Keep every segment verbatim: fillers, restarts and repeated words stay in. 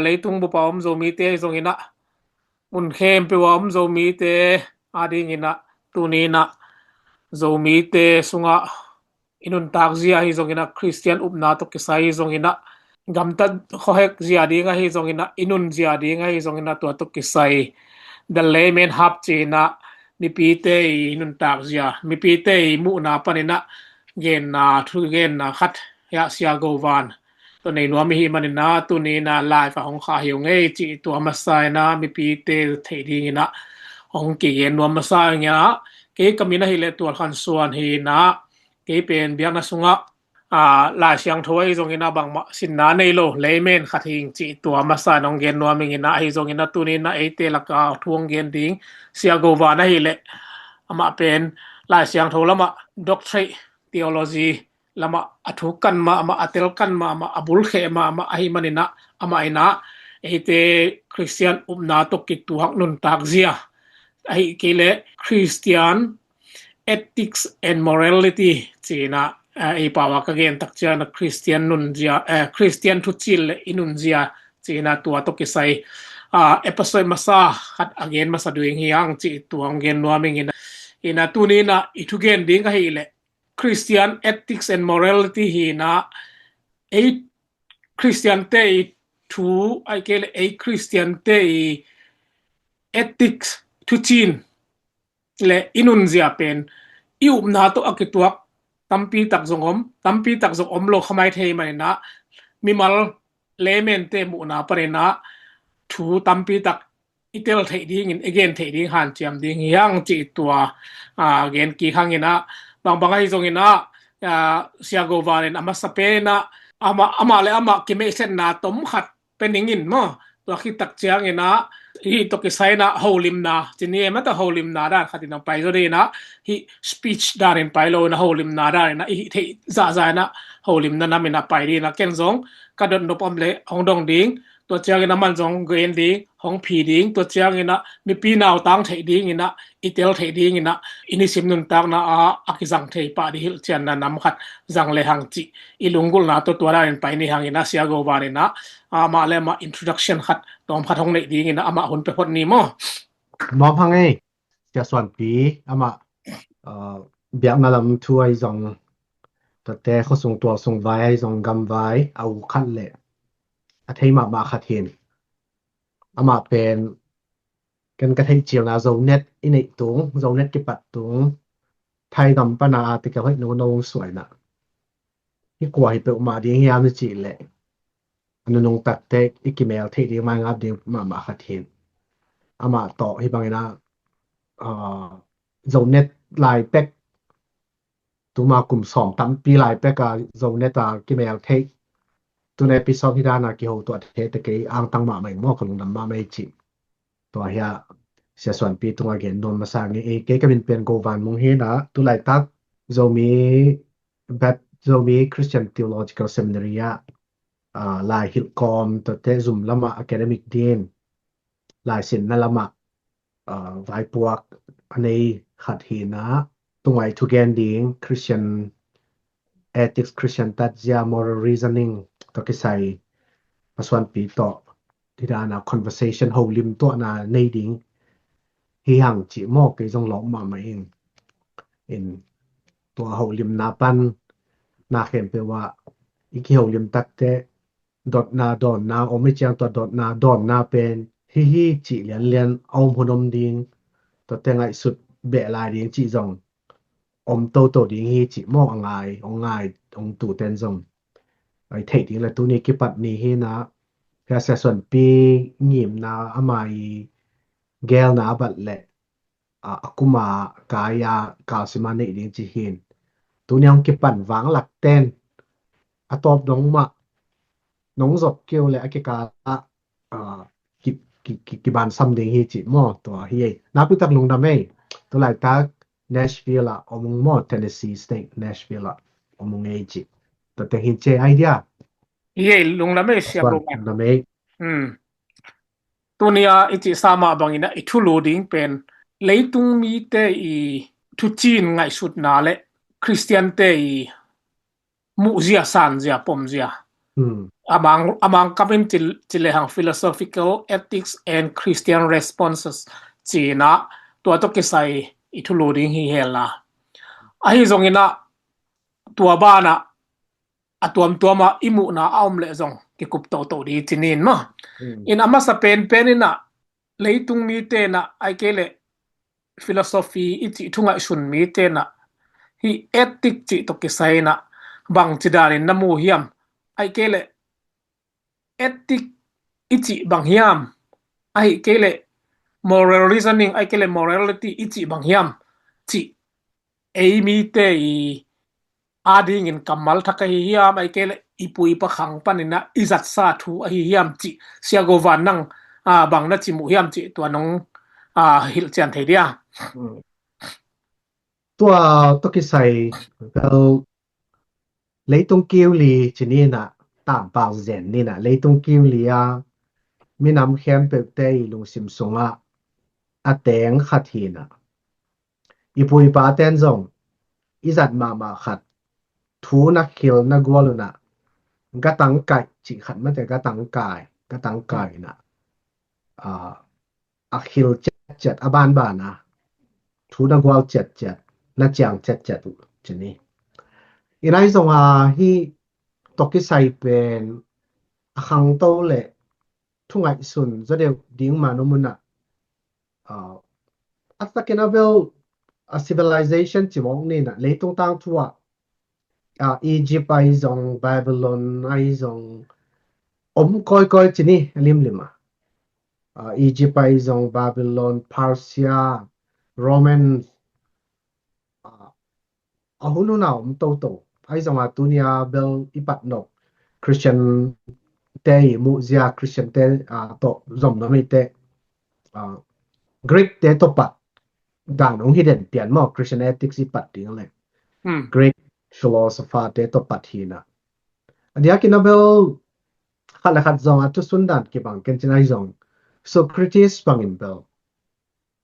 Leitung bupa om Zomite ahi zongin ah, mun khempeuh a om Zomite adingin ah, tuni in ah Zomite sungah i nuntak zia ahi zongin ah, Khristian upna tawh kisai ahi zongin ah, gamtat khuahek zia ding ahi zongin ah, i nun zia ding ahi zongin ah, tua tawh kisai the layman hap ci-in ah, mipite i nuntak zia, mipite i muhna panin ah genna, thugenna khat hiah Sia Go Van tawh nei nuam i hih manin ah, tuni in ah live ah hong khah hi ung ei cih tua masa in ah, mipite theih dingin ah hong kigen nuam masa ing ah, kei ka min ahih leh Tual Khan Suan hi in ah, kei pen biakna sungah Lai Siangtho ahi zongin ah bangmah sinna nei lo layman khat hi ing cih tua masa in hong gen nuam ing in ah, ahi zongin ah tuni in ah eite lakah thu hong gen ding Sia Go Van ahih leh, amah pen Lai Siangtho lamah doctorate theology lamah a thu kan mahmah, a tel kan mahmah, a bulkheh mahmah ahi manin ah, amah in ah eite Khristian upna tawh kituak nuntak zia, ahih kei leh Khristian ethics and morality ci-in ah, ei pau a ka gen tak ciangin ah Khristian nunzia, Khristian thucin le i nunzia ci-in ah tua tawh kisai episode masa khat a gen masa ding hi hang cih tua hong gen nuam ing in ah, tuni in ah i thugen ding ahih leh Christian ethics and morality hi in ah, ei Khristiante i thu, ahih kei leh ei Khristiante i ethics, thucin le i nunzia pen i upna tawh a kituak tampi tak zong om, tampi tak zong om lo kha mai thei manin ah, mimal laymente muhna panin ah thu tampi tak i tel theih dingin, i gen theih ding hanciam ding hi hang cih tua gen kik hang in ah, bangbang ahi zongin ah Sia Go Van in a masa pen ah amah, amah le amah kimeihsetna tom khat pe ning in maw, tua khit tak ciangin ah hih tawh kisai in ah holimna ci ni e, mata holimna dan khat in hong pai zaw ding in ah, hih speech dan in pai lo in ah holimna dan in ah i hih theih zahzah in ah holimna nam in ah pai ding in ah, ken zong ka dot nop om leh hong dong ding, tua ciangin ah aman zong gen ding, hong phi ding, tua ciangin ah mipi nautang theih dingin ah, i tel theih dingin ah, i nisim nuntakna ah a kizang thei pah ding hilhcianna nam khat zang le hang cih i lunggulhna tawh tua dan in pai ni hang in ah, Sia Go Van in ah amah le amah introduction khat tawm khat hong neih dingin ah amah hun pe phot ni maw? Nuam hang ei, Sia Suanpi, amah biakna lam thu ahi zong, tuate khuasung tualsung vai ahi zong, gamvai a u khat le a thei mahmah khat hi in, amah pen ken ka theih cilna Zonet i neih tung, Zonet kipat tung, Thaigam pana a tika hoih nono hong suaina, hih kua hi peuhmah ding hiam i cih leh a nunung takte i kimel theih ding, maingap ding mahmah khat hi in, amah tawh hih bangin ah Zonet lai pek, tuma kum sawm tampi lai pek a Zonet a kimel theih, tun episode hi dan a kiho tuah thei te kei angtang mahmah ing maw, ka lungdam mahmah i cih tua hiah Sia Suanpi tungah gen nuam masa ing. Kei ka min pen Go Van Mung hi in ah, tu laitak Zomi Bap-, Zomi Christian Theological Seminary ah lai hilh kawm, tuate zum lamah academic din, laisinna lamah vaipuak a nei khat hi in ah, tungai thugen ding Christian ethics, Christian tatzia, moral reasoning tawh kisai Sia Suanpi tawh hih dan a conversation, holim tuahna nei ding hi hang cih maw, kei zong lawm mahmah ing. In tua holimna pan na khempeuh ah i kiholim takte dotna dawnna om i ciang, tua dotna dawnna pen hih hi cih lianlian a om hun om ding, tuate ngaihsut beh lai ding cih zong om toto ding hi cih maw, a ngai, hong ngai, hong tuten zong. Ai theih ding le tuni kipat ni hi in ah, Sia Suanpi ngimna, amah i gelna a bat le a kuma kai a kalsima neih ding ci hi in. Tuni hong kipan vang lakten a tawp dong mah nong zop keu le a kikal ah kibansam ding hi cih maw, tua hi ei. Nakpitak lungdam ei. Tu laitak Nashville ah om ung maw, Tennessee State, Nashville ah om ung ei cih. Tua teng hi in, ci ei, idea. Hi ei, lungdam ei, Sia Go Van. Lungdam ei. Tuni a i cihsa mah bangin ah i thulu ding pen leitung mite i thucin ngaihsutna le Khristiante i muhzia, sanzia, pomzia, a mang, a mang kam in ci, ci lehang philosophical ethics and Christian responses ci-in ah tua tawh kisai i thulu ding hi hela. Ahi zongin ah tua banah a tuamtuam ah i muhna a om leh zong kikup toto ding ci-in maw. Hmm. In a masa penpen in ah leitung mite in ah ahih kei leh philosophy i cih thu ngaihsun mite in ah hih ethic cih tawh kisai in ah bangci danin na mu hiam? Ahih kei leh ethic i cih bang hiam? Ahih kei leh moral reasoning, ahih kei leh morality i cih bang hiam? Cih ei mite i adingin kammal thak ahi hiam, ahih kei leh i pu i pa khang panin ah i zatsa thu ahi hiam cih, Sia Go Van, nang, ah, bang na ci muh hiam cih tua nong, ah, hilhcian thei dia? Hmm. Tua tawh kisai, vel, leitung kiu li ci-in ah, tampau zen ni-in ah, leitung kiu li a minam khempeuhte i lungsim sungah a teng khat hi-in ah, i pu i pate'n zong i zat mahmah khat thu na khil na gual un ah, gatang kaih cih khat mate, gatang kai, gatang kai in ah, ah, a khil ciatciat, a banban a thu na gual ciatciat, na ciang ciatciat uh ci-in hi. In ahi zongin hih tawh kisai pen a khangto leh thu ngaihsun zaw deuh ding mah om un ah, ah, a takin a vel a civilization ci mawk ni-in ah, leitung tangthu ah, ah, Egypt ahi zong, Babylon ahi zong, om kawikawi ci-in hi a limlim ah. Ah, Egypt ahi zong, Babylon, Persia, Roman, ah, a hun hun a om toto. Ahi zongin tuni a bel i pat nop Christian te i muhzia, Christian te, ah, tawh zom nuam i hih teh, ah, Greek te tawh pat dan hong hi den pian maw, Christian ethics i pat ding leh. Hmm. Greek philosopher te tawh pat hi-in ah. A diakin a bel khat leh khat zong a thusun dan kibang ken ci-in ahi zong, Socrates bangin bel,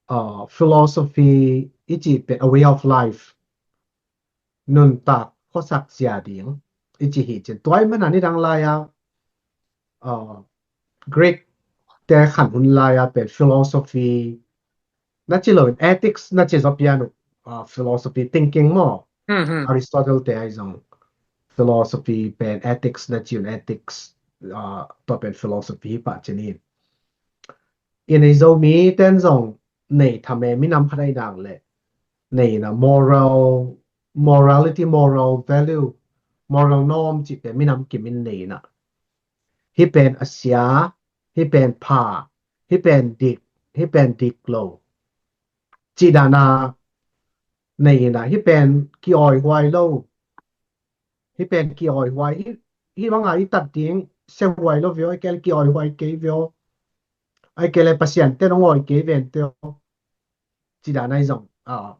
ah, philosophy i cih pen a way of life, nuntak khuasak zia ding i cih hi ci-in. Tua ahih manin nidang lai-a, ah, Greek te khan hun lai-a pen philosophy na ci loin ethics na ci zaw pian uh, ah, philosophy thinking maw. Hmm, hmm. Aristotle te ahi zong philosophy pen ethics na ci un, ethics, ah, tua pen philosophy hi pah ci-in hi. In ei Zomite'n zong nei tham e, minam khat ahih nak leh nei-in ah moral, morality, moral value, moral norm cih pen minam kim in nei-in ah, hih pen a sia, hih pen pha, hih pen dik, hih pen dik lo cih dan a nei-in ah, hih pen ki-awihuai lo, hih pen ki-awihuai, hih, hih bang a i tat ding siahuai lo ve aw, ahih kei leh ki-awihuai kei ve aw, ahih kei leh Pasian te'n hong awi kei ve ente aw, cih dan ahi zong, ah,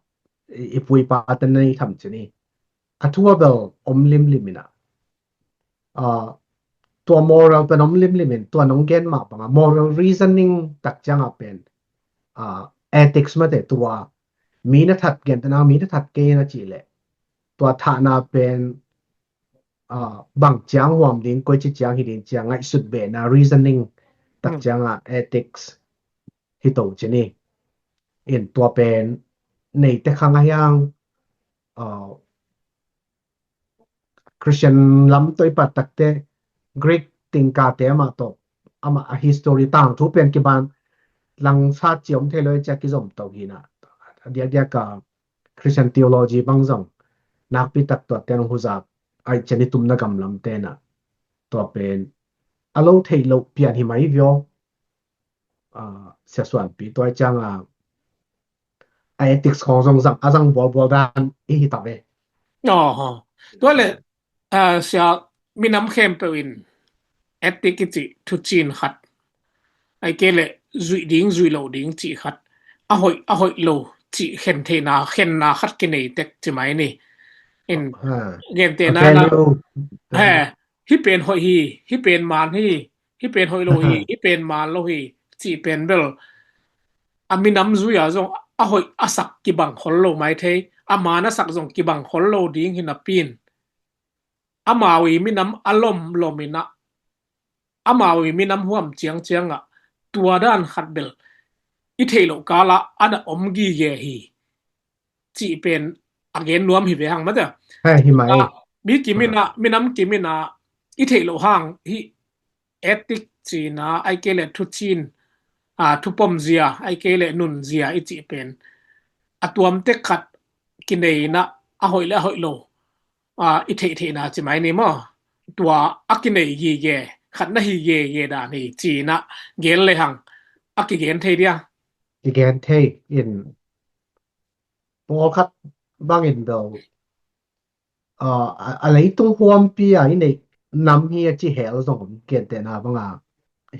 i, i pu i pate'n nei tham ci-in hi. A thu a bel om limlim in ah, ah, tua moral pen om limlim in, tua nong gen mah bang a moral reasoning tak ciang a pen, ah, ethics mate, tua mi na that, gentehna mi na that kei na cih leh, tua thahna pen, ah, bang ciang huam ding, koici ciang hi ding cih a ngaihsut behna, reasoning tak, hmm, ciang a ethics hi to ci-in hi. In tua pen neite khang ahi hang, ah, Christian lam tawh i pat tak teh Greek tingkate amah tawh, amah a history, tangthu pen kiban langsat ci om thei lo, i ci a kizom to hi-in ah. A diakdiak a Christian theology bang zong nakpi tak tuate nong huzak, ahih ciang i tumna gam lamte in ah, tua pen a lo theih loh pian hi mai ve aw. Ah, Sia Suanpi, tua ciang a, a ethics khawng zong zang, a zang bualbual dan i hi ta ve. Aw, aw. Tua leh, ah, Sia, minam khempeuh in ethic i cih thucin khat, ahih kei leh zuih ding zuih loh ding cih khat, a hoih a hoih lo cih khen theihna, khenna khat kinei tek ci mai ni. In, ah, gentehna in ah, he, hih pen hoih hi, hih pen man hi, hih pen hoih lo hi, hih pen man lo hi cih pen bel a minam zui-a zong a hoih a sak kibang khol lo mai thei, a man a sak zong kibang khol lo ding hi napi in, amau i minam a lomlom in ah amau i minam huam ciangciang ah tua dan khat bel i theih loh kal ah a na om gige hi cih pen a gen nuam hi ve hang mate. Hi mai. Mi kimin ah, minam kimin ah i theih loh hang hi, ethic cihna, ahih kei leh thucin, a, thupom zia, ahih kei leh nun zia i cih pen a tuamte khat kineihna a hoih le a hoih lo, a, i theihtheihna ci mai ni maw? Tua a kinei gige, khat na hi gige dan hi cihna gen le hang a kigen thei dia. Kigen thei in, pawlkhat bangin do a, a leitung huampi a i neih nam hi a ci hel zong om, gentehna banga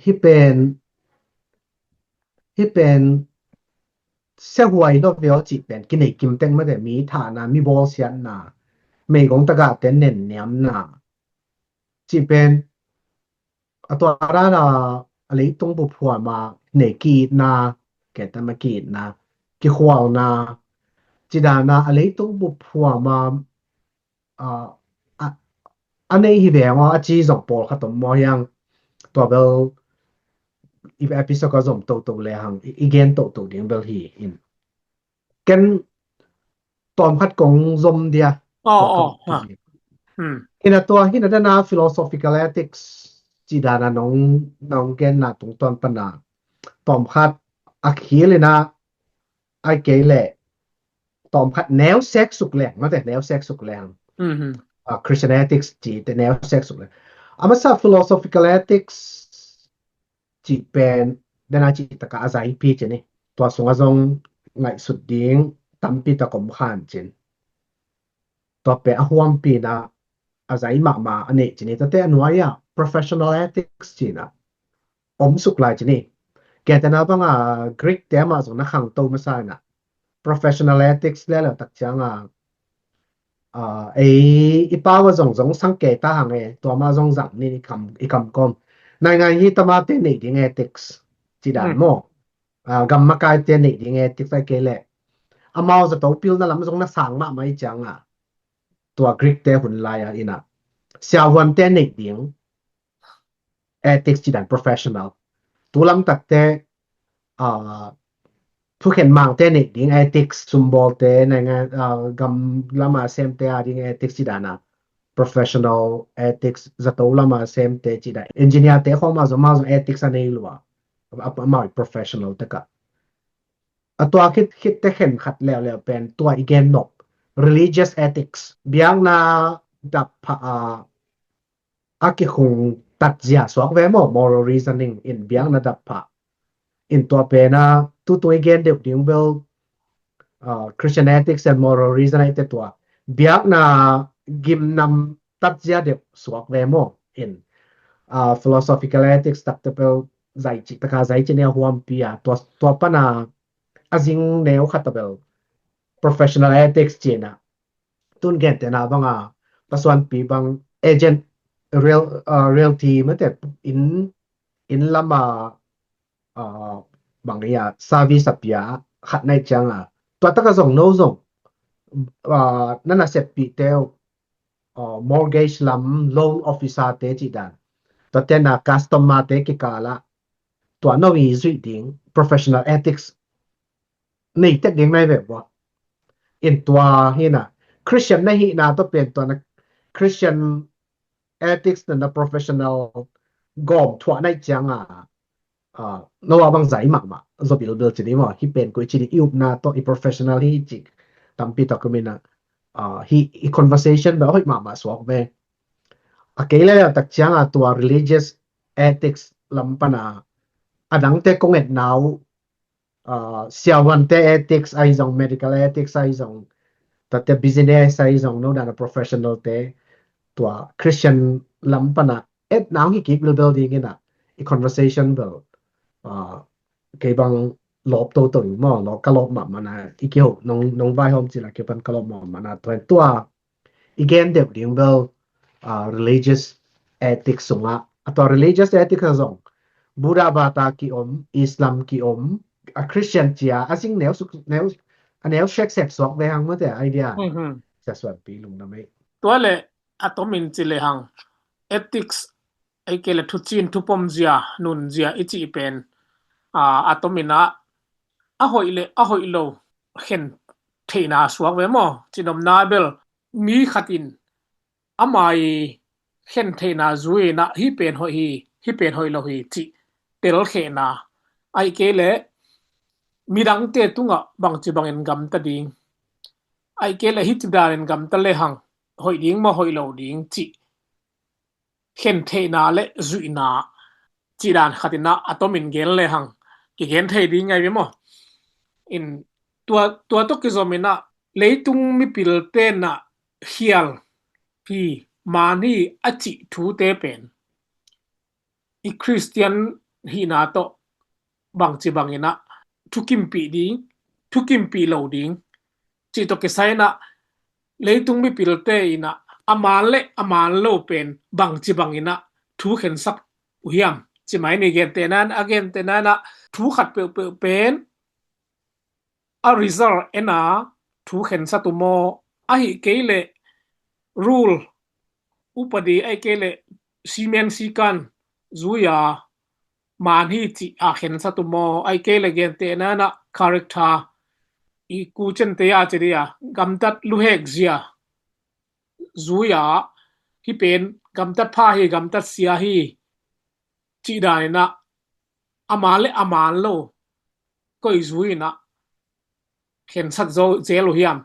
hi pen, hi pen siahuai lo veo cih pen kinei kimteng mate, mi thahna, mi bawlsiatna, meigong tagahte nenniamna cih pen a tua dana a leitung buphuama nei ki-itna, kei tama ki-itna, kikhualna, cidana a leitung buphuama a, a, a nei hi veng aw a ci zong pawlkhat om maw hiang. Tua bel i episode ka zom toto le hang i, i gen toto ding bel hi in. Ken tawmkhat kong zom dia. Ina tua hina dana philosophical ethics cidana nong, nong genna tungtawn pana tawmkhat a khilina ai kei le tawmkhat neu sek suk leng mate, neu sek suk leng. Christian ethics cite neu sek suk leng. A masa philosophical ethics cih pen dana cih taka a zaipi cini. Tua sunga zong ngaihsut ding tampi tak om khan cin. Tua pen a huampina a zai mahmah a nei cini. Tate a nuai-a professional ethics cina om suk lai cini. Gentehna banga Greek te amah zong na khangto masa ina professional ethics le lo tak cianga ei i pau a zong zong sang kei ta hang e, tua ma zong zang ni i kam, i kam kom. Naingan hi tamate nei ding ethics ci dan maw? Gam makaite nei ding ethics ai kei le amau zato pilna lam zong na sang mahmah i cianga tua Greek te hun lai a ina siavuante nei ding ethics ci dan professional. Tulam takte thukhen mangte nei ding ethics, sumbawlte, naingan gam lama semte a ding ethics ci dana professional ethics, zato lama semte ci dan engineer te khawng ma zong, ma zong ethics a nei lua. Amau professional taka a tua khit khitte khen khat leuleu pen tua i gen nop religious ethics, biakna dap pha a a kikhung tatzia suak ve maw, moral reasoning in biakna dap pha. In tua pena tutung i gen deuh ding bel Christian ethics and moral reasoning te tua biakna gimnam tatzia deuh suak ve maw. In philosophical ethics takte bel zai ci taka zai ci nia huampi a tua, tua pana a zing neu khat a bel professional ethics cina tun gentehna banga pasuanpi bang agent real, uh, realty mate in, in lama uh, bang ia service a pia khat nai cianga tua taka zong no zong uh, nana seppih teu uh, mortgage lam loan officer te ci dan tua tena customer te kikala tua no i zui ding professional ethics nei tek ding nai ve bua. In tua hina Christian na hina to pen tua na Christian ethics na na professional gom thuah nai cianga uh, no a bang zai mahmah zo bilbil cini maw, hi pen koi cini i upna to i professional hi cik tampi tak kumina uh, hi i conversation ba hoih mahmah suak ve. A kei le tak cianga tua religious ethics lam pana a dangte kong et nau uh, siavuante ethics ai zong, medical ethics ai zong, tate business ai zong, no dana professional te tua Christian lam pana et nau hi kik bilbil ding ina i conversation bel uh, kei bang lop to to maw, lop ka lop mahmah na i kiho nong, nong vai hom cila kei pan ka lop mahmah na tua, tua i gen deuh ding bel uh, religious ethics sunga a tua religious ethics a zong Buddha bata ki om, Islam ki om, a Christian cia a zing neu suk neu a neu sek sek suak ve hang mate idea. Sia suan pi lung na mei. Tua le a tomin ci le hang ethics ei kei le thucin thupom zia, nun zia i cih pen, aa, a tomin ah a hoih le a hoih lo khen theihna suak ve maw? Cinomna bel mi khat in ama i khen theihna zui in ah hih pen hoih hi, hih pen hoih lo hi cih telkhehna, ahih kei le midangte tungah bangci bangin gamta ding, ahih kei le hih ci danin gamta lehang hoih ding maw hoih lo ding cih khen theihna le zuihna cih dan khat in ah a tomin gen lehang kigen thei ding ngai ve maw? In tua, tua tawh kizom in ah leitung mipilte in ah khial hi, man hi a cih thute pen i Khristian hihna tawh bangci bangin ah thukimpih ding, thukimpih lo ding cih tawh kisai in ah leitung mipilte in ah a man le a man lo pen bangci bangin ah thu khensak uh hiam? Ci mai ni. Gentehna in, a gentehna in ah thu khat peuhpeuh pen a result en a thu khensat uh maw, ahih kei le rule, upadi, ahih kei le simen sikan zui a man hi cih a khensat uh maw, ahih kei le gentehna in ah character, i kucente a ci dih a gamtat luhek zia zui a hih pen gamtat pha hi, gamtat sia hi cih dan in ah a man le a man lo koi zui in ah khensat zo zel uh hiam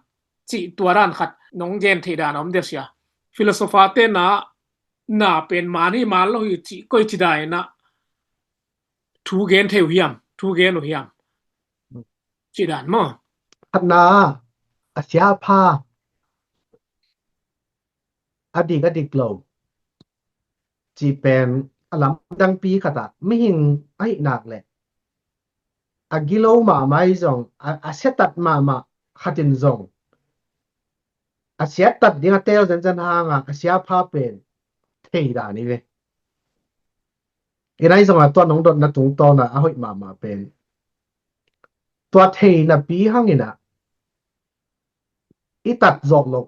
cih tua dan khat nong gen theih dan a om dia sia. Philosopher te in ah na pen man hi man lo hi cih koi ci dan in ah thu gen thei uh hiam, thu gen uh hiam cih dan maw? Khatna, a sia a pha, a dik a dik lo cih pen a lamdangpi khat ah mihing ahih nak leh a gilo mahmah i zong, a, a siatat mahmah khat in zong a siatat ding a tel zenzen hang a, a sia a pha pen thei dan hi ve. Ina i zong a tua nong dotna tungtawn a a hoih mahmah pen tua thei napi hang in ah i tat zawh loh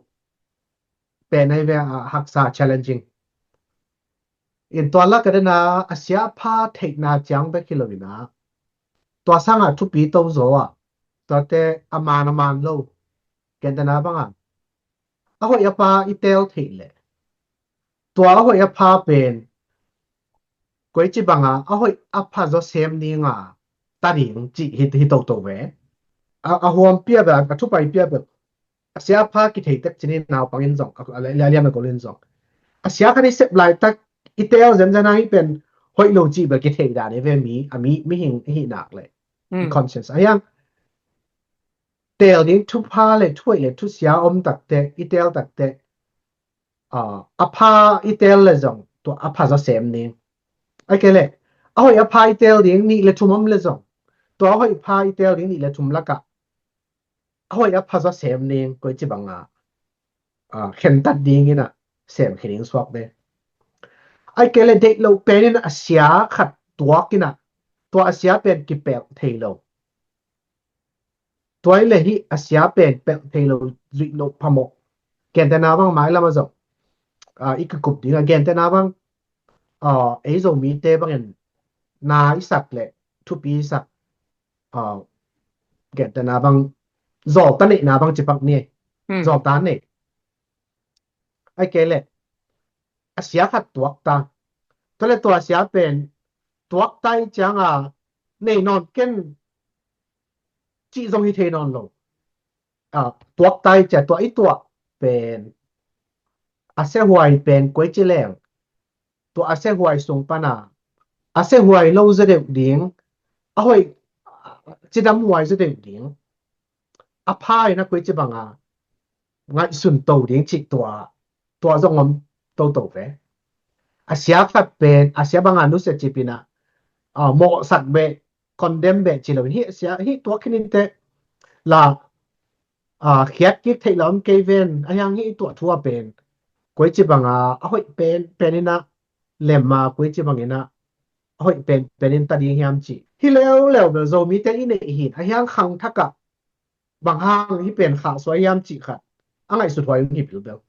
pen ahi ve, a haksa, challenging. In tua lak ah den a a sia a pha theihna ciang bek hi lo in ah tua sang a thupi to zaw a, tuate a man a man lo, gentehna bang a a hoih a pha i tel theih leh tua a hoih a pha pen koici bang a a hoih a pha zaw sem ding a ta ding cih hi, hi toto ve. A, a huam pia bel, a thupai pia bel a sia a pha kithei tek cin in naupang in zong, a, a, a lian a gol in zong a sia khat i sep laitak i tel zenzen a hih pen hoih lo cih bel kithei dan hi ve, mi, a mi, mihing i hih nak leh i conscience a hiang tel ding thupha le thuhoih le thusia om takte i tel takte, a, a pha i tel le zong tua a pha zaw sem ding. Ahih kei le a hoih a pha i tel ding nih le thum om le zong tua a hoih pha i tel ding nih le thum lak ah a hoih a pha zaw sem ding koici bang a, a, khentat ding in ah sem khe ding suak ve. Ahih kei le deih loh pen in a sia khat tuak in ah tua a sia pen kipelh thei lo. Tua hi le hih a sia pen pelh thei lo, zuih loh phamawh. Gentehna bang mai lam a zong, a, i kikup ding a gentehna bang, a, ei Zomite bangin na i sak le thupi i sak, a, gentehna bang zawlta neihna bang cipak ni. Zawlta nei. Ahih kei le a sia khat tuak ta. Tua le tua a sia pen tuak ta i ciang a nei nawn ken cih zong hi thei nawn lo. A, tuak ta i ciang tua i tuah pen a siahuai pen koici leng tua a siahuai sung pan a a siahuai lo zaw deuh ding, a hoih cidam huai zaw deuh ding, a pha in a koici bang a ngaihsun to ding cih tua, tua zong om toto ve. A sia khat pen a sia bang a nusia cip in a, a, mawhsak beh, condemn beh ci lo in hih a sia hih tuak khin in teh la, a, khiat kik theih la om kei ven, a hiang hih tuah thu a pen koici bang a a hoih pen pen in a lem a koici bang in a a hoih pen pen in ta ding hiam cih hi leuleu bel Zomite i neih hi in a hiang khangthak ah bang hang hih pen khahsuah hiam cih khat a ngaihsut huai hi bilbel.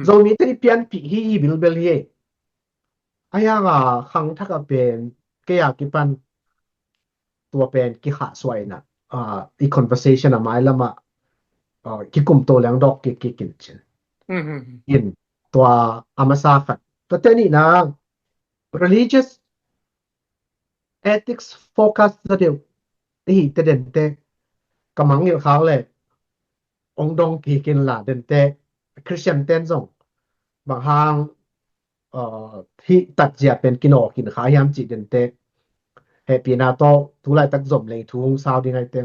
Zomite i pianpih hi hi bilbel hi. A hiang a khangthak a pen kei a kipan tua pen kikhahsuah in a, ah, i conversation a mailam ah, ah, kikumto leng dawk kik kik in cin. In tua a masa khat. Tua te nihna religious ethics focus za deuh i hi te dente ka mangngilh khak le ong dong kik in la dente Christian ten zong bang hang, uh, hih tatzia pen kinawk in kha hiam cih dente hehpihna tawh tulaitak zom leng thu hong sau ding aite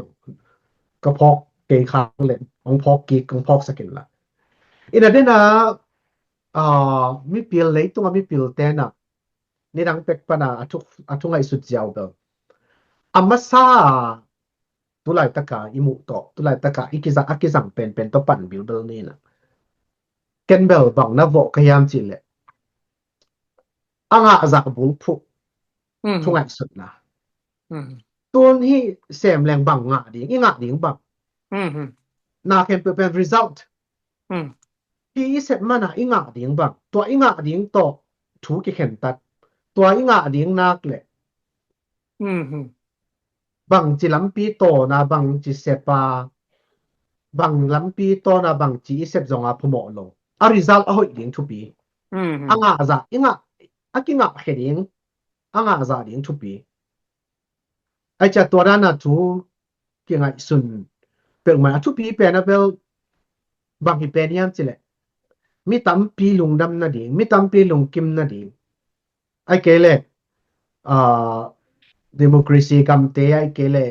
ka phawk kei khak le ong phawk kik ong phawk sak in la. In a dena, uh, mipil leitung a mipil tena nidang pek pana a thu, a thu ngaihsut ziau bel a masa tulaitaka i muh tawh tulaitaka i kizang, a kizang penpen tawh pan bilbel nina. Ken bel bang na vawh ka hiam cih leh a ngahzah bulphuh thu ngaihsutna. Tun hih sem leng bang ngah ding, i ngah ding bang na khempeuh pen result. Hih i sep mana i ngah ding bang, tua i ngah ding tawh thu kikhentat, tua i ngah ding nak leh bangci lampi tawna bangci sepa, bang lampi tawna bangci i sep zonga phamawh lo. A result a hoih ding thupi. A ngahzah i ngah, a kingah khe ding, a ngahzah ding thupi. Ai cia tua dana thu kingaihsun peuhmah a thupi pen a bel bang hi pen hiam cih leh mi tampi lungdam nading, mi tampi lungkim nading. Ai kei leh, ah, democracy gamte ai kei leh,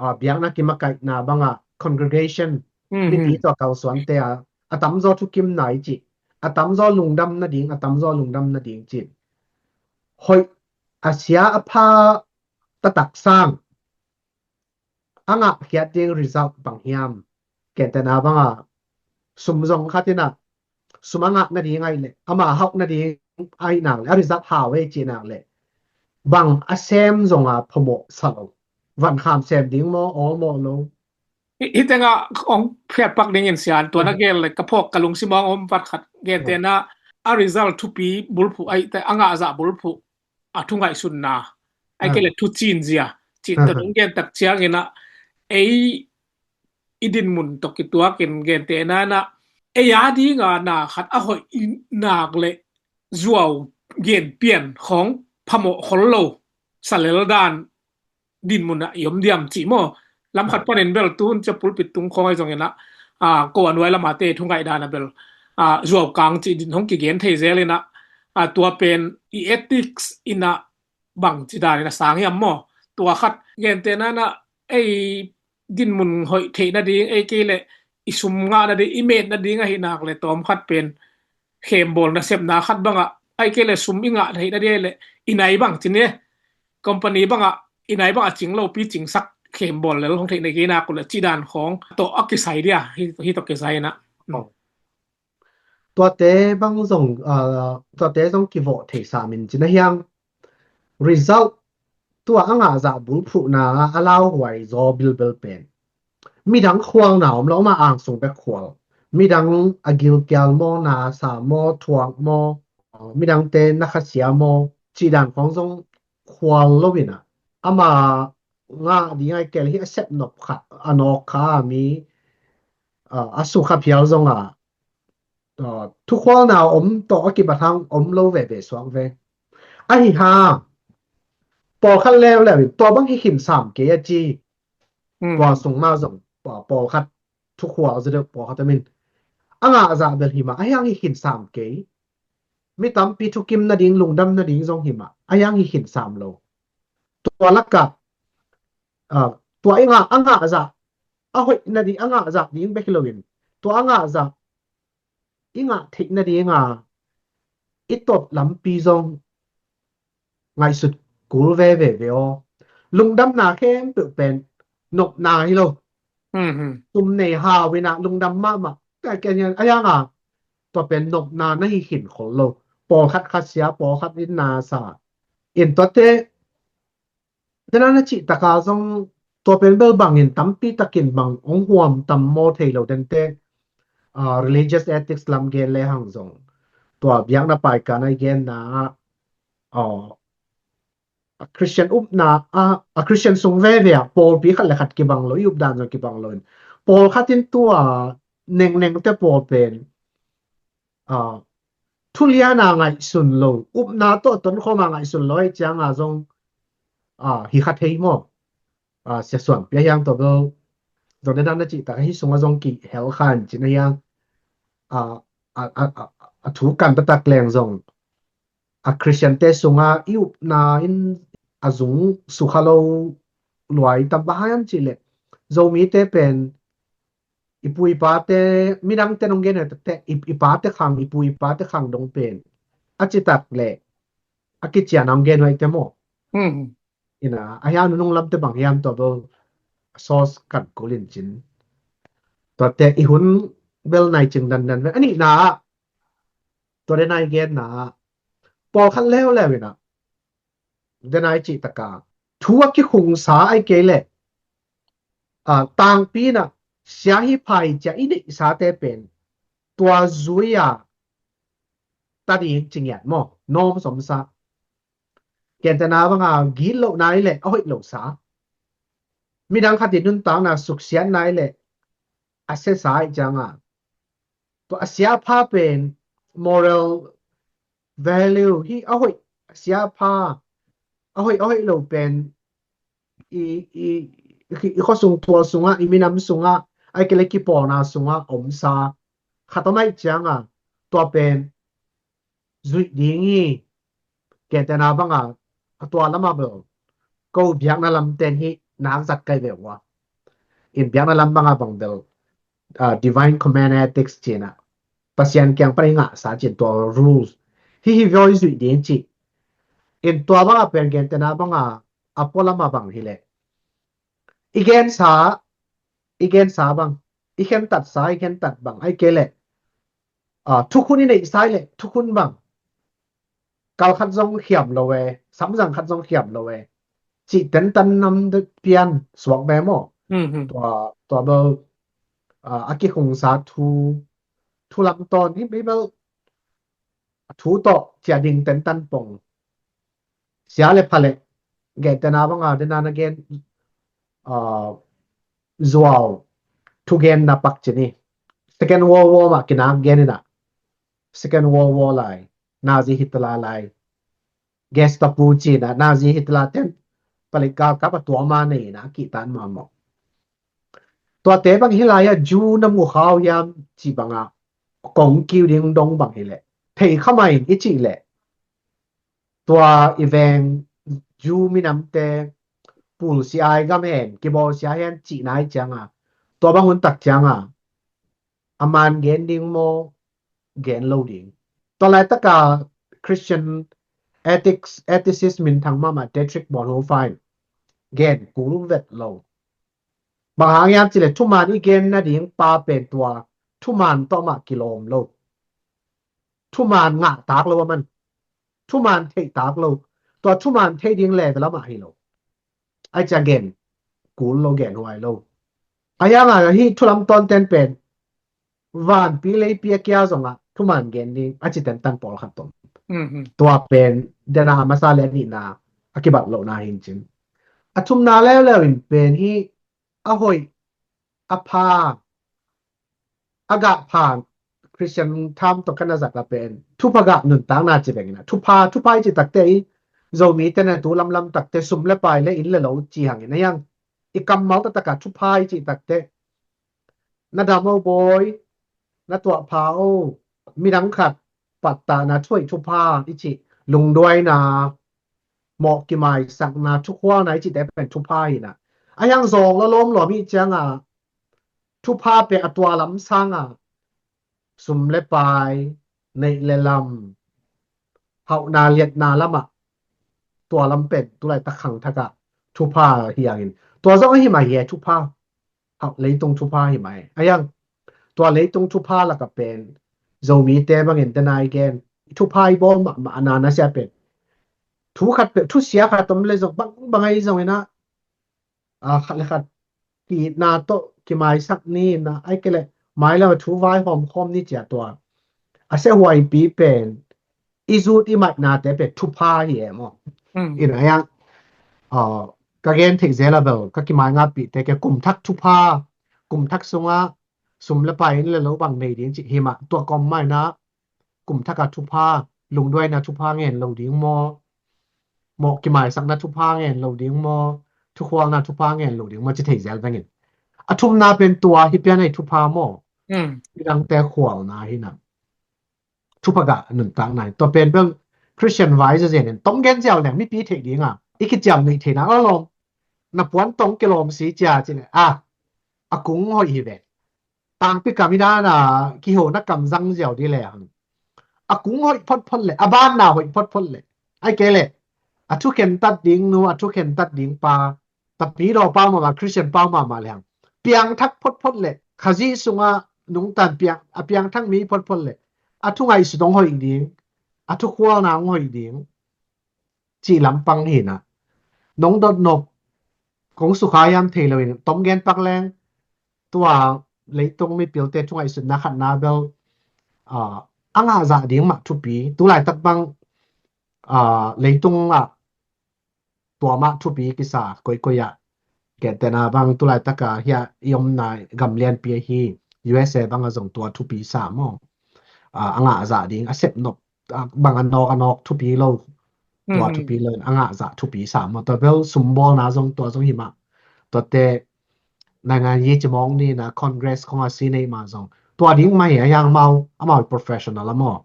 ah, biakna kimakaihna banga congregation mipi tawh kalsuante a, a tamzaw thukim nai cih, a tamzaw lungdam nading, a tamzaw lungdam nading cih. Hoih a sia a pha taktak sang a ngahkhiat ding result bang hiam? Gentehna banga sum zong khat ina sum a ngah nading ai leh ama hauh nading ai nak leh a result hau ei ci nak leh bang a sem zonga phamawh sa lo, van kham sem ding maw, awl maw lo. Hitenga ong phiatpak dingin sian tua na gel leh ka phawk ka lungsim ong om vat khat. Gentehna a result thupi bulphuh ai te a ngahzah bulphuh a thu ngaihsutna ai kei leh thu cinzia cih tawh dong gen tak ciangin ah ei i dinmun tawh kituakin gentehna na ei a dinga na khat a hoih i nak leh zuau genpian khawng phamawh khol lo salel dan dinmun ah i om diam cih maw? Lam khat panin bel tun cia pulpit tung khawng ai zongin ah, ah, ko a nuai lamate thu ngaih dan a bel, ah, zuau kang cih din hong kigen thei zel in ah, ah, tua pen i ethics in ah bang ci dan in a sang hiam maw? Tua khat gentehna na ei dinmun hoih theih nading ei kei leh i sum ngah nading i met nading ahi nak leh tawm khat pen khembawl nasepna khat bangah ai kei leh sum i ngah theih nading ai leh i nai bang ci ni company bangah i nai bangah cing lopi cingsak khembawl lel hong theih na kei nak uh leh ci dan khawng tawh a kisai dia hi, hi tawh kisai in ah. Tuate bang zong, ah, tuate zong kivawh thei sam in cin a hiang result tua a ngahzah bulphuhna a lauhuai zaw bilbel pen midang khualna om lo, ama angsung bek khual, midang a gilkial maw, na sa maw, thuak maw, midangte na khasia maw cih dan khawng zong khual lo in ah ama ngah ding ai kei leh hih a sepnop khat a nawk kha mi, ah, a sukha phial zonga, ah, thukhualna om tawh a kibat hang om lo veve suak ve. Ahi hang pawlkhat leuleu in tua bang hi khin sam kei a ci. Tua sung mah zong pawlkhat thukhual za deuh pawlkhat a min a ngahzah bel hi mah a hiang hi khin sam kei. Mi tampi thukim nading lungdam nading zong hi mah a hiang hi khin sam lo. Tua lakah, ah, tua i ngah a ngahzah a hoih nading a ngahzah ding bek hi loin tua a ngahzah i ngah theih nadinga i tot lampi zong ngaihsut kul veve ve aw. Lungdamna khempeuh pen nopna hi lo. Tum nei hau in ah lungdam mahmah ka ken hian a hianga tua pen nopna na hi khin khol lo. Pawlkhat khasia, pawlkhat in na sa in tuate Tena na cih taka zong tua pen bel bangin tampi takin bang ong huam tam maw thei lo dente, ah, religious ethics lam gen le hang zong tua biakna paikana i genna ah aw, a Christian upna a, a Christian sung veve ah pawlpi khat le khat kibang lo, i updan zong kibang lo in, pawlkhat in tua nengneng te pawl pen, a, thuliana ngaihsun lo, upna tawh tonkhawma ngaihsun lo ahi cianga zong, a, hi kha thei maw? A, Sia Suan Pia hiang tawh bel zong dena na cihtak ahi sunga zong kihel khan cin ahiang, a, a, a, a, a thu kan taktak leng zong a Christian te sunga i upna in a zung sukha lo luai tam bang hang hiam cihleh, Zomite pen i pu i pate, midangte nong gen hoih takte, i, i pate khang, i pu i pate khang dong pen a citak leh a kician a hong gen hoih te maw? Hmm. Ina, a hiang nunung lamte bang hiam tua bel source kan kul in cin. Tuate i hun bel nai cing dandan ve. A nihna ah, tua dena i genna ah, pawlkhat leuleu ina, dena i cih taka thu a kikhungsa ahi kei leh, a, tangpi ina, sia hi pha hi cia i neihsate pen tua zui a ta ding ci ngiat maw? Norm somsa. Gentehna banga gitlohna i leh a hoih losa, midang khat i nuntakna suksiatna i leh a siasa ahi cianga, tua a sia pha pen moral value hi a hoih, a sia pha a hoih, a hoih lo pen i, i, i, i khuasung tual sunga, i minam sunga, ahi kei leh kipawlna sunga omsa khat om ahi cianga, tua pen zuih ding hi. Gentehna banga, a tua lama bel ko biakna lamten hi nak zat kai ve ua. In biakna lam banga bang bel, a, divine command ethics cina, Pasian kiang pan i ngahsa cin tua rules hi hi voi zuih ding ci. In tua banga pen gentehna banga a pualama bang hileh, i gensa, i gensa bang, i khentatsa, i khentat bang ahi kei leh, a, thukhun i neihsa i leh thukhun bang, kal khat zong khiam lo e, samzang khat zong khiam lo e, cih tentan nam pian suak ve maw? Hmm, hmm. Tua, tua bel, a, a kikhungsa thu, thu lam tawn hi, hi bel a thu tawh cia ding tentan pong. Sia le pha le, gentehna banga dena na gen, a, zuau thugenna pak cini. Second World War mah kinak gen ina, Second World War lai, Nazi Hitler lai, Gestapo cina, Nazi Hitler ten palik galkap a tuama nei ina, a kihtan mahmah. Tuate bang hi lai-a Jew na mu khau hiam ci banga kong kiu ding dong bang hileh, thei kha mai in i cih leh, tua i veng Jew minamte pulsia i gam hen, kibawlsia hen cihna ahi cianga, tua bang hun tak cianga a man gen ding maw, gen lo ding? Tua laitaka Christian ethics, ethicist minthang mahmah Dietrich Bonhoeffer in gen kul vet lo. Bang hang hiam cih leh thuman i gen nading pa pen tua thuman tawh mah kilawm lo. Thuman ngah tak lo a man. Thuman theih tak lo. Tua thuman theih ding level ah mah hi lo. Ahi ciang gen kul lo, gen huai lo. A hiang a hih thu lam tawnten pen vanpi leipi a kia zongah thuman gen ding a ci tentan pawlkhat tom. Mhm. Tua pen dena a masa le a nihna a kibat lohna hi in cin. A thumna leuleu in pen hih a hoih, a pha, a gah pha, Christian tham tawh ka na zat a pen thupha gah nuntakna ci veng ina. Thupha, thupha i ci takte i Zomite na tu lamlam takte sum le pai le inn le lo ci hang ina hiang. I kammal taktak a thupha i ci takte, na dam o bawi, na tuah pha o, midang khat pattahna, thuhoih thupha i ci, lungduaina, mawh kimaisakna, thukhualna i cite pen thupha hi ina. A hiang zawng lo lawm lawm i cianga thupha pen a tua lam sanga sum le pai, neih le lam, hauhna liatna lamah tua lam pen tulaitak khangthakah thupha hi hangin, tua zong ahi mah hi e, thupha. Hauh leitung thupha hi mah e. A hiang tua leitung thupha lakah pen Zomite bangin dena i gen thupha i bawl mahmah a na na sia pen thu khat peuh, thusia khat om le zong bang bang ahi zong ina, a, khat le khat ki-itna tawh kimaisak ni ina, ahi kei leh mailam a thu vaihawm khawm ni cia tua a siahuaipi pen i zut i maihnate pen thupha hi e maw. Ina yang ka gen theih zel a bel ka kimai ngahpihte ke kum thak thupha, kum thak sungah sum le pai, inn le lo bang nei ding cih hi mah, tua kawm mah ina kum thak a thupha, lungduaina thupha ngen lo ding maw, mawh kimaisakna thupha ngen lo ding maw, thukhualna thupha ngen lo ding maw, ci thei zel vengin. A thumna pen tua hi pian ei thupha maw. Midangte khualna hi na. Thupha gah nuntakna hi. Tua pen bel Christian vai zazen in tong gen ziau leng mipi theih dinga i kiciam nuih theihna a lawm. Na puan tong kilawm si cia ci le a, a kung hoih hi ve. Tangpi kam i dana kihona kam zang ziau di le hang. A kung hoih photphot le, a banna hoih photphot le, ai ke le, a thukhen tat ding nu, a thukhen tat ding pa, tapi daw pau mahmah, Christian pau mahmah le hang, piangthak photphot le, Khazih sunga nungtan piang, a piangthak mi photphot le, a thu ngaihsut hong hoih ding, a thukhualna hong hoih ding, cih lampang hi na. Nong dot nop kong sukha hiam thei loin tom gen pak leng, tua leitung mipilte thu ngaihsutna khatna bel a ngah zah ding mah thupi. Tulaitak bang leitung ah tua mah thupi kisa koikoi ah. Gentehna bang tulaitak a hia i omna gam lianpi ahi U S A bang a zong tua thupi sa maw. A ngah zah ding, a sep nop bang a nawk a nawk thupi lo. Tua thupi lo in a ngah zah thupi sa maw. Tua bel sumbawlna zong tua zong hi mah. Tuate naingan yi ci mawng ni na Congress khong a si nei mah zong tua ding mah hi a hiang mau, amau professional a maw.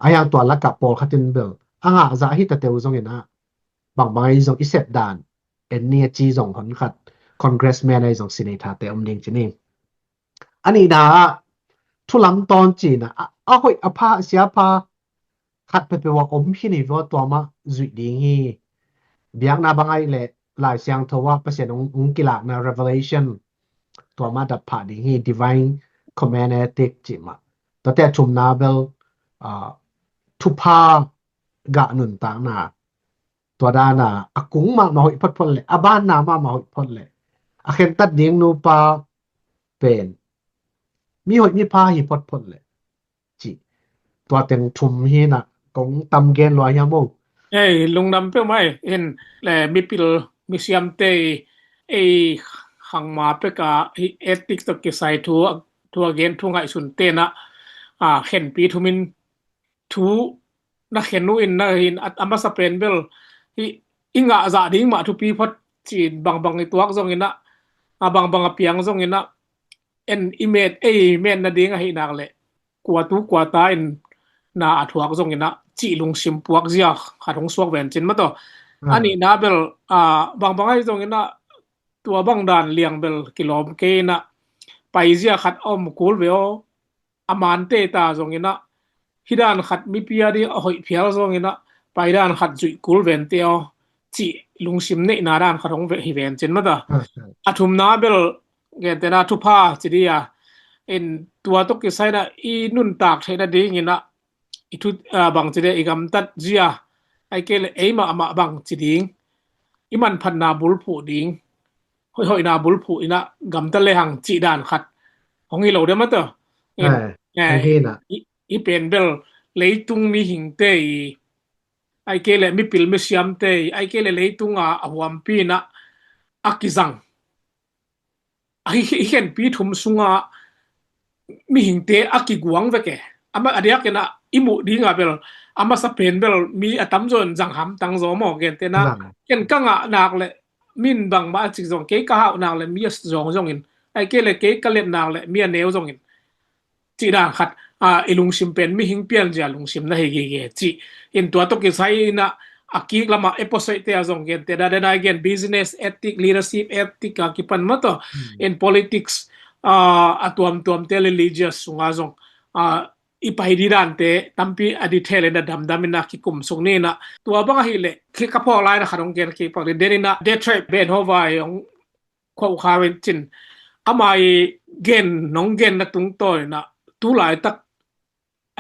A hiang tua lakah pawlkhat in bel a ngah zah hi ta teu zong ina bangbang ahi zong i sep dan en ni a ci zong hon khat congressman ahi zong si nei thate om ding ci ni. A nihna ah thulam tawn cina a hoih a pha a sia pha khat peuhpeuh a om hi ni vua tua mah zuih ding hi. Biakna bang ahi le Lai Siangtho ah Pasian ung kilakna revelation tua mah dap phah ding hi, divine command etik cih mah. Tuate a thumna bel thupha gah nuntakna. Tua dana a kung mah mah hoih photphot le, a banna mah mah hoih phot le, a khentat ding nupa pen mi hoih mi pha hi photphot le cih. Tua teng thum hi na kong tam gen lua hiam o. Ei, lungdam peuh mai in le mipil misiamte ei khangma peka hi etik tawh kisai thu thu a gen thu ngaihsun tena a khenpi thumin thu na khen uh in na hin a masa pen bel i ngah zah ding mah thupi phot cin bangbang i tuak zong ina a bangbang a piang zong ina en i met ei met na ding ahi nak le kua tu kua ta in na a thuak zong ina cih lungsim puak zia khat hong suak ven cin mataw. A nihna bel a bangbang ahi zong ina tua bang dan liang bel kilawm kei ina paizia khat a om kul ve aw. A mante ta zong ina hi dan khat mipi a ding a hoih phial zong ina pai dan khat zuih kul vente aw cih lungsim neihna dan khat hong hi ven cin mata. A thumna bel gentena thupha ci dia in tua tawh kisaina i nuntak theihna ding ina i thu bang ci dia i gamtat zia ai ke le ei mahmah bang ci ding i manphatna bulphuh ding hoihhoihna bulphuh ina gamta le hang cih dan khat hong hi lo deuh mata. I pen bel leitung mihingte i ai ke le mipil misiamte i ai ke le leitunga a huampi ina a kizang a hi khenpi thum sunga mihingte a kiguang veke. A diak ina i muh dinga bel a masa pen bel mi a tamzaw in zang hamtang zaw maw gentena ken ka ngah nak le min bangmah a cik zong kei ka hauh nak le mi a zong zongin ai ke le kei ka let nak le mi a neu zongin cih dan khat i lungsim pen mihing pianzia lungsim na hi gige cih in tua tawh kisai ina a kik lamah episode te a zong gente da dena gen business ethic, leadership ethic a kipan mataw in politics a tuamtuamte religious sunga zong i pai di dante tampi a detail in a damdam ina kikum suk ni ina tua bang ahi le khi ka phawk lai na khat hong gen kik pak di den ina Dietrich Bonhoeffer hong khuah kha ve cin ama i gen nong gen na tungtawn ina tulaitak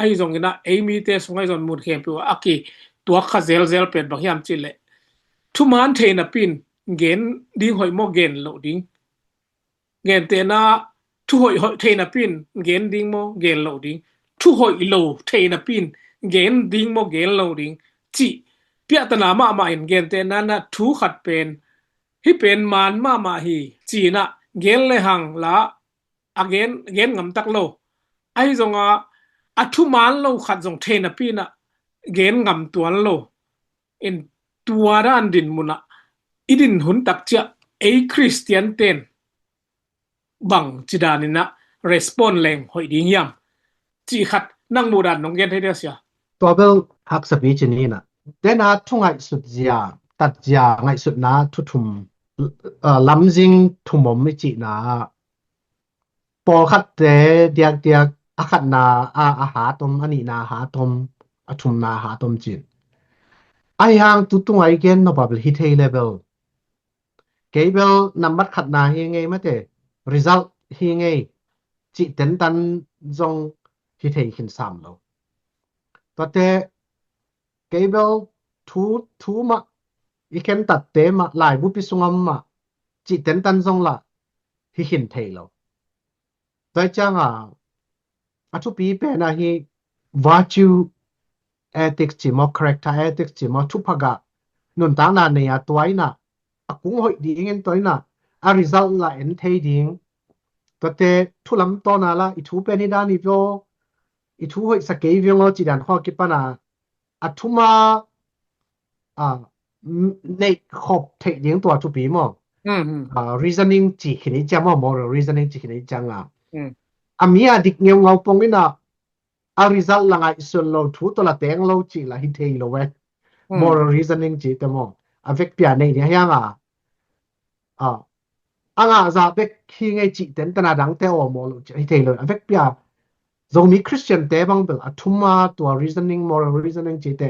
ahi zong ina ei mite sung ahi zong mun khempeuh a ki tuak kha zelzel pen bang hiam cih le thuman thei napi in gen ding hoih maw gen loh ding. Gentehna thu hoih hoih thei napi in gen ding maw gen loh ding. Thu hoih lo thei napi in gen ding maw, gen lo ding cih piahtana mahmah in, gentehna in ah thu khat pen hih pen man mahmah hi ci-in ah gen le hang la a gen, gen ngam tak lo. Ahi zongah a thuman lo khat zong thei napi in ah gen ngam tuan lo. In tua dan din mun ah i din hun tak ciah ei Khristian ten bang ci dan in ah respond leng hoih ding hiam cih khat nang muh dan nong gen thei dia, Sia? Tua bel haksapi ci ni in ah, dena thu ngaihsut zia, tat zia, ngaihsutna thu thum, ah, lamzing thum om i cihna ah, pawlkhatte diakdiak a khatna ah a hat om, a nihna ah hat om, a thumna ah hat om ci-in. Ahi hang tu tunga i gen nop a bel hi thei le bel, kei bel nambat khatna hi ngei mate, result hi ngei cih tentan zong hi thei khin sam lo. Tuate kei bel thu, thu mah, i khen tatte mah, laibu pi sungah mah cih tentan zong lah hi khin thei lo. Tua ciangah a thupi pen ah hi virtue ethics ci maw, character ethics ci maw, thupha gah nuntakna nei a, tua in ah a kung hoih dingin, tua in ah a result lah en thei ding. Tuate thu lam tawna lah i thu pen hi dan hi vio, i thu hoihsa kei veng aw ci dan khawng kipan ah a thuma, ah, neih khop theih ding tua thupi maw? Hmm, hmm. Ah, reasoning ci khin i ciang maw, moral reasoning ci khin i ciang ah, hmm, a mi a dik ngeungau pong in ah a result la ngaihsun lo, thu tawh la teng lo cih la hi thei lo eh. Hmm. Moral reasoning cihte maw, a vekpi a neih ding hi hang a, ah, a ngah zah bek hi ngei cih tentan a dangte aw maw lo cih hi thei lo. A vekpi a Zomi Khristiante bang bel a thuma tua reasoning, moral reasoning cihte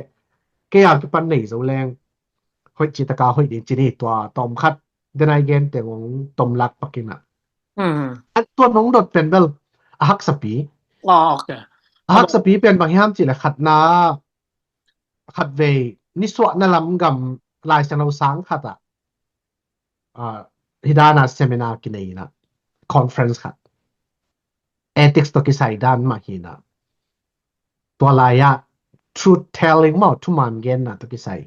kei a kipan nei zo leng hoih cih taka hoih ding ci ni. Tua tawm khat, dena i gen teng hong tom lak pak in ah. Hmm. A tua nong dot pen bel a haksapi. Oh, okay. A haksapi pen bang hiam cih leh khatna, khatvei nisuahna lam gam Lai Siangtho sang khat ah, ah, hi dan a seminar kinei in ah, conference khat, ethics tawh kisai dan mah hi in ah, tua lai ah truth telling maw, thuman genna tawh kisai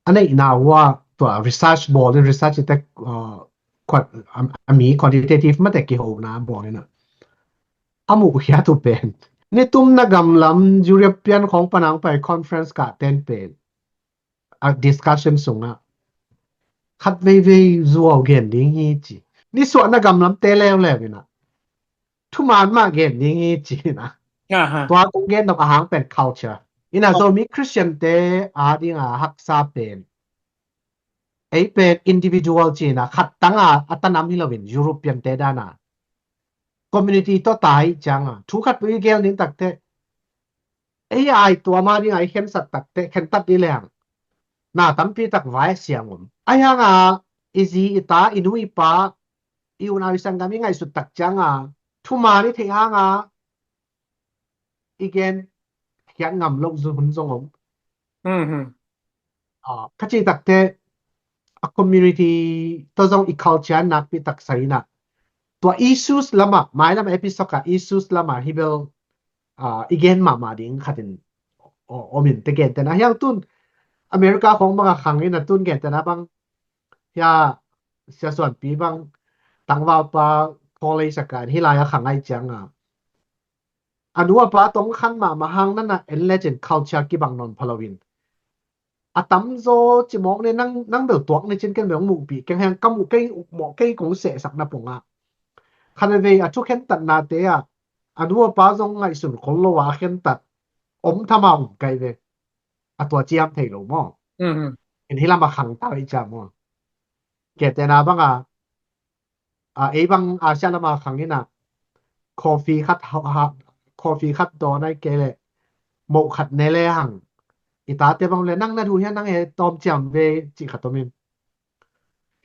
a neihna uh ah tua research bawl in, research i tek, uh, a, a mi quantitative mate kihona bawl in ah, a muh khiat uh pen, nitumna gam lam European khawng pan a hong pai conference kah ten pen a discussion sungah khat veivei zuau gen ding hi ci. Nisuahna gam lamte leuleu in ah thuman mah gen ding hi ci in ah. Aha. Tua kong gen nop a hang pen culture in ah, Zomi Khristiante a ding a haksa pen, ei pen individual ci in ah, khat tang a a tanam hi lo in, Europeante dan a community tawh ta hi ciang a, thu khat peuh i gel ning takte, ei a i tuam a ding a i khensat takte, khentat i leng na tampi tak vai siang om. Ahi hang a i zi i ta, i nu i pa, i unau i sanggam i ngaihsut tak ciang a thuman i theih hang a i gen khiat ngam loh hun zong om. Mhm. Ah, ka cih takte a community tawh zong i culture nakpi tak sa in ah, tua issues lam ah, mailam episode ah issues lam ah hi bel, ah, i gen mahmah ding khat in, o-, om in te, gentehna hiang tun America khawng bang a khang in ah, tun gentehna bang hia, Sia Suanpi bang tangvalpa college a kan hi lai a khang ai ciang a, a nu a pa tong khan mahmah hang nana en lecin culture kibang nawn pha lo in, a tamzaw cimawk ne, nang, nang bel tuak ne cin, ken bel hong muhpih keng heng, ka muh kei ukmawh kei kong sehsak na pong ah, khan a vei a thu khentatnate ah a nu a pa zong ngaihsun khol lo a khentat om thama um kai ve. A tua ciam thei lo maw? Mhm. In hi lam a khang ta i ciam maw? Gentehna bang a, a, ei bang Asia lam a khang in ah, coffee khat ha, ha, coffee khat dawn ai kei leh moh khat ne le hang, i tate bang le, nang na duh hia, nang e tawm ciam ve, cih khat om in.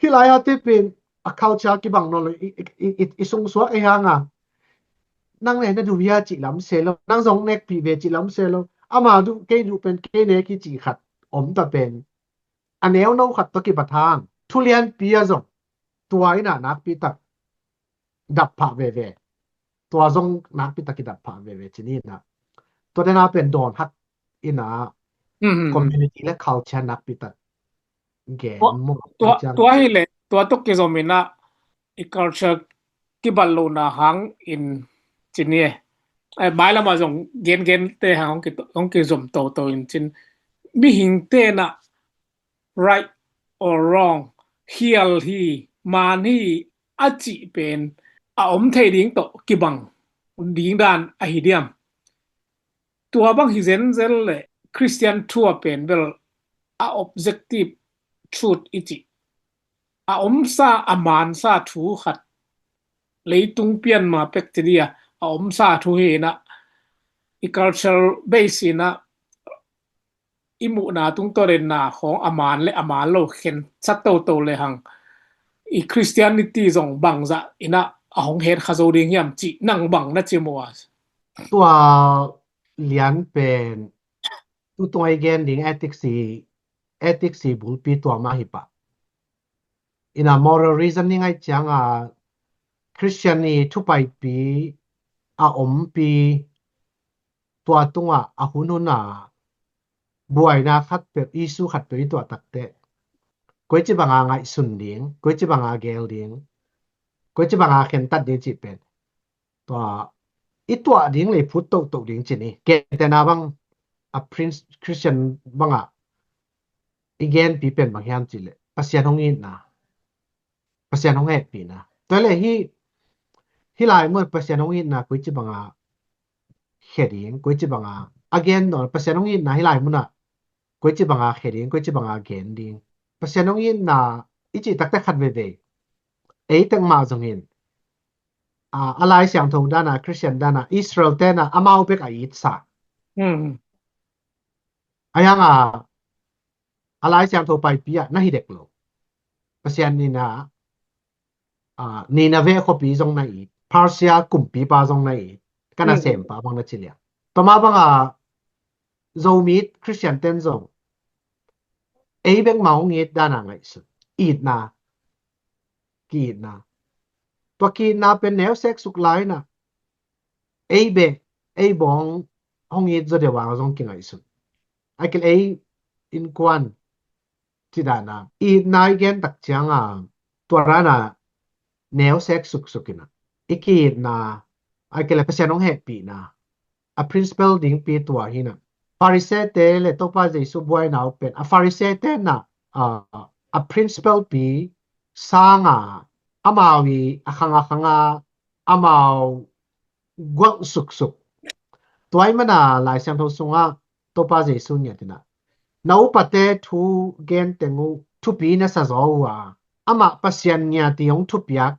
Hi lai a te pen a culture kibang nawn lo, i, i, i, i, i sungsuak ei hang a, nang ne na duh hia cih lam se lo, nang zong nekpih ve cih lam se lo, ama duh kei duh pen kei nek hi cih khat om ta pen, a neuno khat tawh kibat hang, thu lianpi a zong tua in ah nakpi tak dap phah veve. Tua zong nakpi tak i dap phah veve ci ni in ah. Tua dena pen dawn hat ina, community le culture nakpi tak gen maw. Tua hi le tua tuk kizom ina i culture kibat lohna hang in cin hi. Mailamah zong gengen te hang hong kizom toto in cin, mihing tena right or wrong, hial hi, man hi a cih pen a om thei ding tawh kibang ding dan ahi diam? Tua bang hi zenzen le Christian thu a pen bel a objective truth i cih, a omsa a mansa thu khat, leitung pianma pek ci dia a omsa thu hi ina, i cultural base ina i muhna tungtawn in na khawng a man le a man lo khen sat toto le hang i Christianity zong bangzah ina a hong het kha zo ding hiam cih nang bang na ci maw a? Tua lian pen tutung ai gen ding ethics i, ethics i bulpi tua mah hi pah. Ina moral reasoning ai cianga Christian i thupaipi a ompi tua tunga a hunhuna buaina khat peuh, issue khat peuh i tuah takte koi ci banga ngaihsun ding, koi ci banga gel ding, koi ci banga khentat ding cih pen tua i tuah ding le i phut tohtoh ding ci ni. Kentena bang a prince Christian banga i genpi pen bang hiam cih le Pasian hong itna, Pasian hong hehpihna. Tua le hi, hi lai mun Pasian hong itna koi ci banga khe ding, koi ci banga a gen dawn Pasian hong itna hi lai muna koi ci banga khe ding, koi ci banga gen ding. Pasian hong itna i cih takte khat veivei ei tek mah zongin a Lai Siangtho dana, Christian dana Israel tena amau bek a itsa. A hianga a Lai Siangtho paipi ah na hi dek lo. Pasian ina Nineveh khuapi zong na it, Persia kumpipa zong na it, ka nasempa bang na ci liang. Tua mah banga Zomi Christian ten zong ei bek mah hong it dana ngaihsun. Itna, ki-itna. Tua ki-itna pen neu sek suk lai na ei bek ei bawng hong it zaw deuh a zong kingaihsun. Ai kil ei innkuan ci dana itna i gen tak cianga tua dana neu sek suksuk ina i ki-itna ai kil Pasian hong hehpihna a principle dingpi tua hina. Pharisee te le Topa Jesu buaina uh pen a Pharisee te na a principle pi sanga amau i a khanga khanga amau guang suksuk. Tua i mana Lai Siangtho sunga Topa Jesu ngiat ina na upate thu gen teng uh thupi na sa zaw uh a amah Pasian ngiat i hong thupiak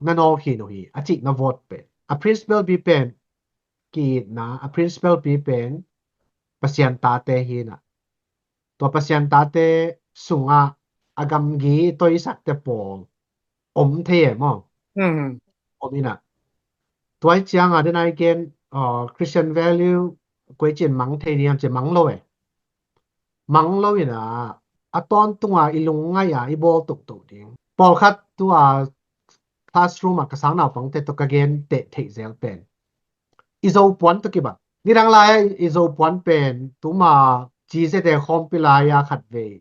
na nawk hi uh hi a cih na vawt pen a principle pi pen ki-itna, a principle pi pen Pasian tate hina. Tua Pasian tate sunga a gamgi toisakte pawl om thei e maw? Om ina. Tua i cianga den ai gen Christian value koi cin mang thei diam ci mang lo e. Mang lo ina a tawntunga i lungngaih a i bawl tohtoh ding. Pawlkhat tua classroom a ka sang naupangte tawh ka gen teh theih zel pen i zopuan tawh kibang. Nidang lai-a i zopuan pen tuma cizete khawmpi lai-a khatvei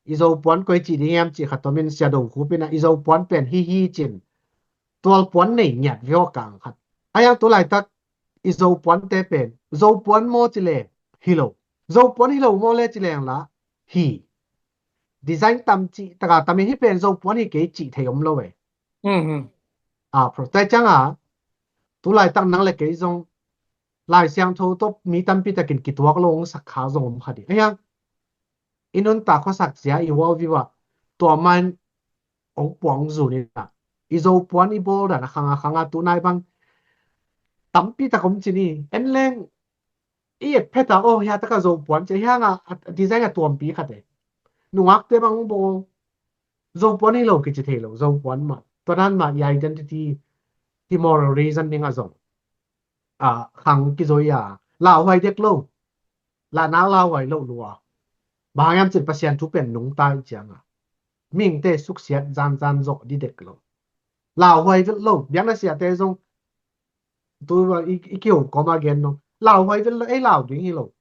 i zopuan koi cih ding hiam cih khat tomin sia do khupina i zopuan pen hihi cin tualpuan nei ngiat viawkang khat. A yang tu laitak i zopuante pen zopuan maw ci le hi lo. Zopuan hi lo maw le ci leng la hi. Design tam cih taka tamin hi pen zopuan hi kei cih thei om lo e. A pro tai cianga tu laitak nang le kei zong Lai Siangtho tawh mi tampi takin kituak lo hong sak kha zong om kha ding. A hiang i nuntak khuasak zia i world view ah tua man hong puang zun ina i zopuan i bawl dan a khanga khanga tu nai bang tampi tak om cin i en leng i et pheta aw hia taka zopuan ci hianga design a tuampi khat e. Nungakte bang bawl zopuan hi lo kici thei lo zopuan mah tua dan mah i identity hi moral reason ding a zong a khang kizoi a lauhuai dek lo. Lahnak lauhuai lo lua. Bang hang hiam cin Pasian thu pen nungta i cianga mihingte suksiat zanzan zawh didek lo. Lauhuai vet lo biakna siate zong tu i kihong kawma gen no Lauhuai vel lo, ei lau ding hi lo.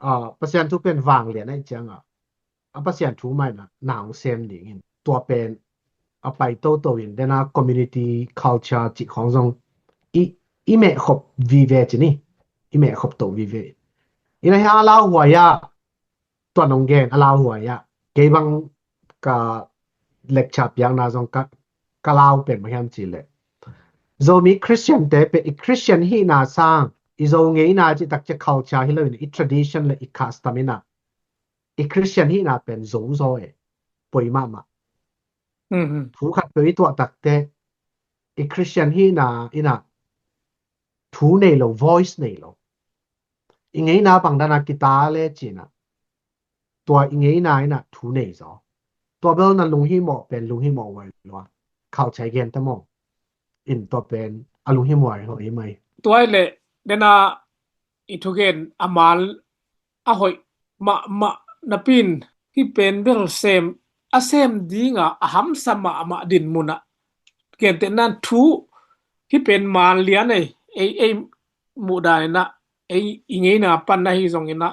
Ah, Pasian thu pen vanglian ahi cianga, a Pasian thu maina nang sem dingin tua pen a pai toto in dena community culture cih khong zong i, i mehkhop vive ci ni. I mehkhop to vive. Ina hia a lauhuai a tua nong gen a lauhuai a kei bang ka lecture piakna zong ka, ka lau pen mahiam ci le Zomi Christian te pen i Christian hihna sang i Zo ngeina cih takcia culture hi lo in i tradition le i custom ina i Christian hihna pen zo zo e. Poi mahmah. Thu khat peuh i tuah takte i Christian hihna ina thu nei lo, voice nei lo. I ngeina bang dana kita le cina tua i ngeina ina thu nei zo. Tua bel na lunghimawh pen lunghimawh huai lua. Khauchai gen ta maw. In tua pen a lunghimawh huai mai. Tua i le dena i thugen a mal a hoih mahmah napin hi pen bel sem a sem dinga a hamsa mahmah dinmuna gentehnan thu hi pen mal lian ei ei ei muhdanina ei i ngeina panna hi zongina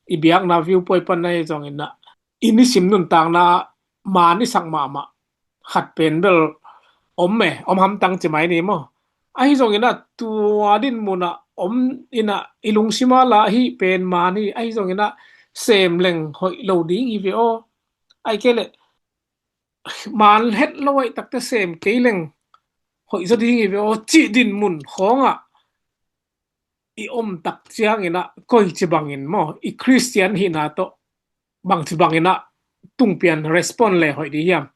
i biakna viewpoint panna hi zongina i nisim nuntakna man i sak mahmah khat pen bel om e, om hamtang ci mai ni maw? Ahi zongina tua dinmuna om ina i lungsima la hi pen man hi ahi zongina sem leng hoih lo ding hi ve aw. Ai kei le man het lo aih takte sem kei leng hoih zaw ding hi ve aw cih dinmun khawngah i om tak ciangina koi ci bangin maw i Christian hihna tawh bang ci bangina tungpian respond le hoih di hiam?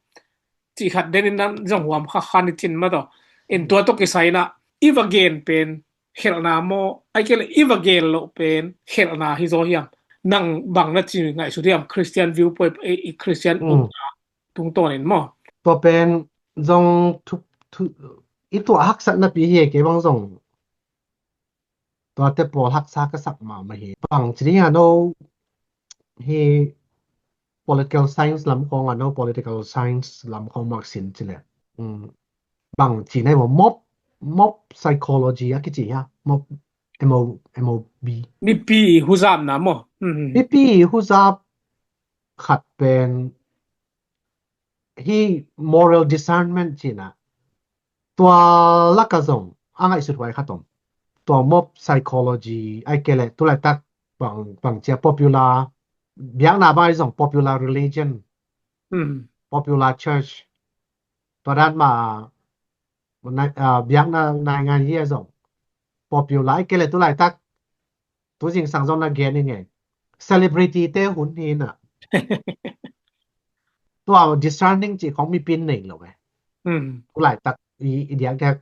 Cih khat denin nan zong huam kha khan i cin ma tawh in tua tawh kisaina i va gen pen khelhna maw ai kei le i va gen loh pen khelhna hi zaw hiam? Nang bang na ci ngaihsut hiam Christian viewpoint i Christian um tungtawnin maw? Tua pen zong thu, thu, i tuah haksatna pi hi kei bang zong tuate pawl haksa ka sak mahmah hi. Bang ci ding a no hi political science lam khong a no political science lam khong mak sin ci le. Bang ci nai maw mob, mob psychology a kici ha mob, M O, M O B. Mipi huzapna maw? Mipi huzap khat pen hi moral discernment cina tua laka zong a ngaihsut huai khat om. Tua mob psychology ai kei le tulaitak bang, bang cia popular biakna bang ai zong popular religion, popular church, tua dan ma biakna naingan hi a zong popular ai kei le tulaitak tu zingsang zong na gen i ngei celebrity te hun hi na. Tua discerning ci khong mipin nei lo e. Tulaitak i, i diakdiak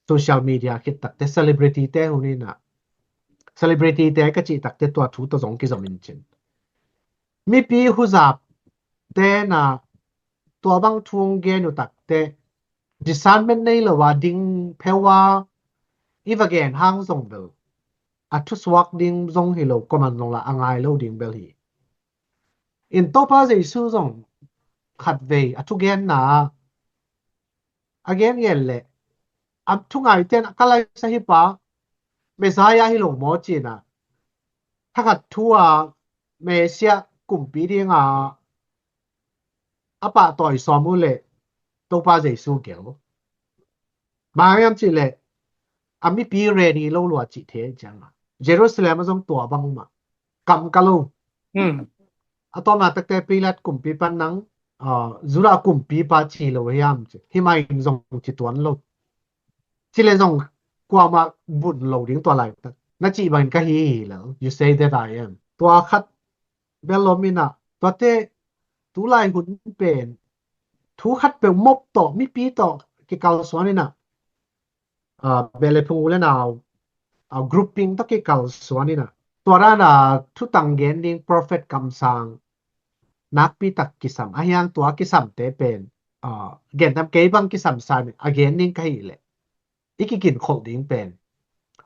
social media khit takte celebrity te hun hi na. Celebrity te ka cih takte tua thu ta zong kizom in cin. Mipi huzap te na tua bang thu gen uh takte discernment nei lo a ding pheu a i va gen hang zong bel a thusuak ding zong hi lo, kuaman zong la a ngai lo ding bel hi. In Topa Jesu zong khatvei a thugenna a gen ngen le a thungai ten ka laisa hi pa Messiah hi lo maw cina thakhat thu a Messiah kumpi dinga a pahtawi sawm uh le Topa Jesu gel. Bang hiam cih le a mipi ready lo lua cih the cianga Jerusalem a zong tua bang mah kam ka lo. A tawmna takte Pilat kumpi pan nang Judah kumpi pa ci lo hiam ci hi mai in zong ci tuan lo. Ci le zong kuamah bun lo ding tua lai tak na cih bangin ka hi hi lo. You say that I am. Tua khat bel lom ina tuate tulai hun pen thu khat peuh mop tawh mipi tawh kikalsuan ina bele phung u le nau grouping tawh kikalsuan ina tua dana thutang gen ding prophet kamsang nakpi tak kisam a hiang tua kisamte pen gentam kei bang kisam sa a gen ding ka hi le i kikin kholh ding pen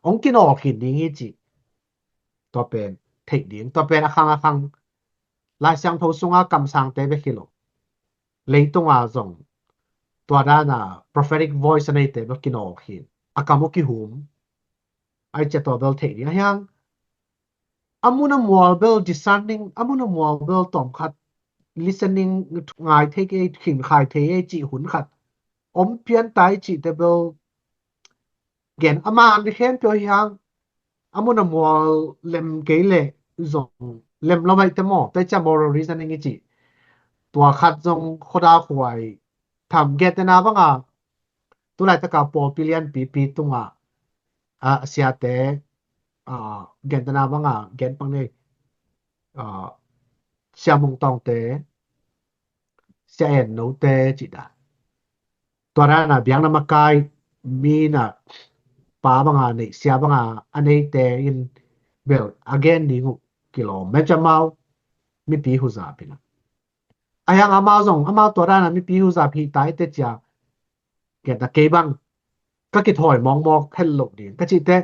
ong kinawlkhin ding hi cih tua pen theih ding tua pen a khang a khang Lai Siangtho sunga kamsangte bek hi lo leitunga zong tua dana prophetic voice a neite bek kinawlkhin a kam uh kihum Ai cia tua bel theih ding a hiang. A mun a mual bel discerning, a mun a mual bel tawm khat listening, ngai thei kei, khin khai thei ei cih hun khat om pian tai cih te bel gen a man di khen pio hiang. A mun a mual lem kei le zong lem lo mai te maw, tai cia moral reasoning i cih tua khat zong khoda khuai tham gen te na banga tulai taka pawlpi lian pipi tunga a siate a gen te na banga gen pang nei a Sia Mung Tawngte, Sia En Note cih dan. Tua dana biakna makai mi na pa banga nei sia banga a neite in bel a gen ding uh kilawm. Macam mau mipi huzap ina a hiang amau zong amau tua dana mipi huzap hi tai te cia. Kei ta kei bang ka kithawi mawngmawk het loh ding ka cihte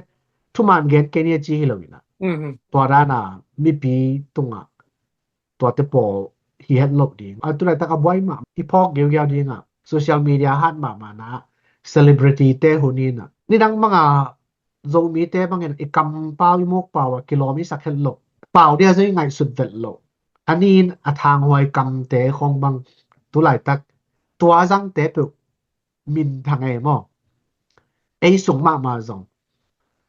thuman gen kei ni a ci hi lo ina. Tua dana mipi tunga tuate pawl hi het loh ding a tulai taka buai mah i phawk geugiau dinga social media hat mahmah na celebrity te hun ina nidang manga Zomite bangin i kampau i mukpau a kilawm i sak het loh pau dia zoi ngaihsut vet loh. A nin a thanghuai kamte khong bang tulaitak tua zangte peuh min thang ei maw? Ei sung mahmah zong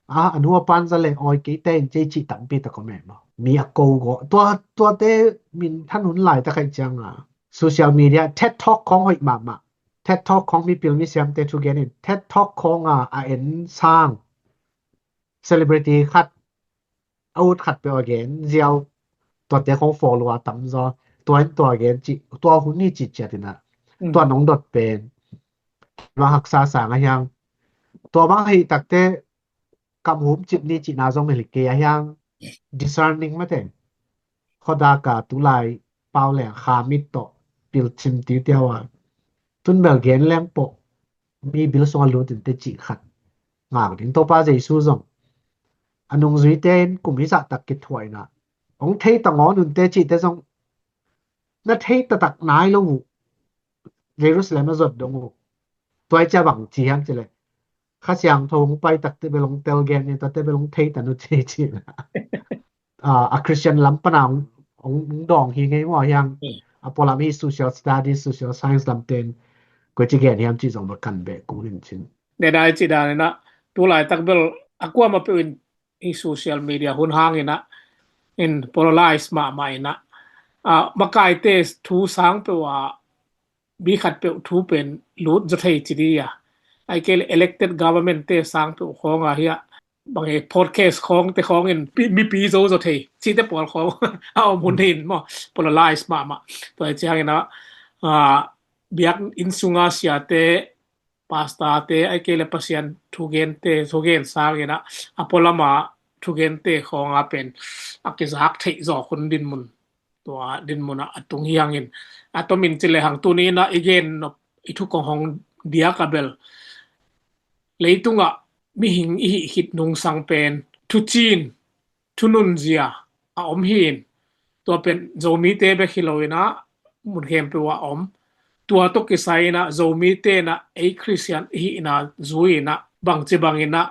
a a nu a pan za le awi kei te in cei cih tampi tak om ei maw? Mi a ko go tua tuate min than hun lai tak aih cianga social media TED Talk khong hoih mahmah. TED Talk khong mipil misiamte thugen in TED Talk khonga a en sang celebrity khat a ut khat peuh a gen ziau tuate khong follow a tam zaw tua in tua gen cih tua hun ni cih ciat ina tua nong dot pen tua haksa sang a hiang tua bang hei takte kam hum cip ni cihna zong mel hi kei a hiang discerning mate khodaka tulai pau leng kha mit tawh pilchim tiutiau a tun bel gen leng pawh mi bil sunga lutin te cih khat ngak ding Topa Jesu zong a nungzuite in kum hi zahtak kithuaina hong thei tangawn unte cihte zong na thei tatak nai lo uh Jerusalem a zot dong uh tua i cia bang ci hiam cile Kha Siangtho hong pai takte bel hong tel gen ni tate bel hong thei tanu ci cihna a Christian lam pana hong dawng hi ngei maw hiang a pualam hi social studies social science lam ten koi ci gen hiam ci zong bel kan beh kung hin cin. Nedai ci dan ina tulai tak bel a kuama peuh in hi social media hun hang ina in polarize mahmah ina a makaite thu sang peuh a mi khat peuh thu pen lut zaw thei ci di a ai kei le elected government te sang peuh khawng a hi a bang hi podcast khawng te khawng in mipi zo zaw thei ci te pawl khawng a om hun hin maw polarize mahmah tua hi ci hang ina biak inn sunga siate pastor te ai kei le Pasian thugente thugen sang ina a pualama thugente khawng a pen a kizak theih zawk hun dinmun tua dinmun a tung hi hangin a tomin ci le hang tuni ina i gen nop i thu kong hong diak a bel leitungah mihing i hih khit nungsang pen thucin thununzia a om hi in tua pen Zomite bek hi lo ina mun khempeuh a om tua tawh kisai ina Zomite ina ei Christian i hihna zui ina bangci bang ina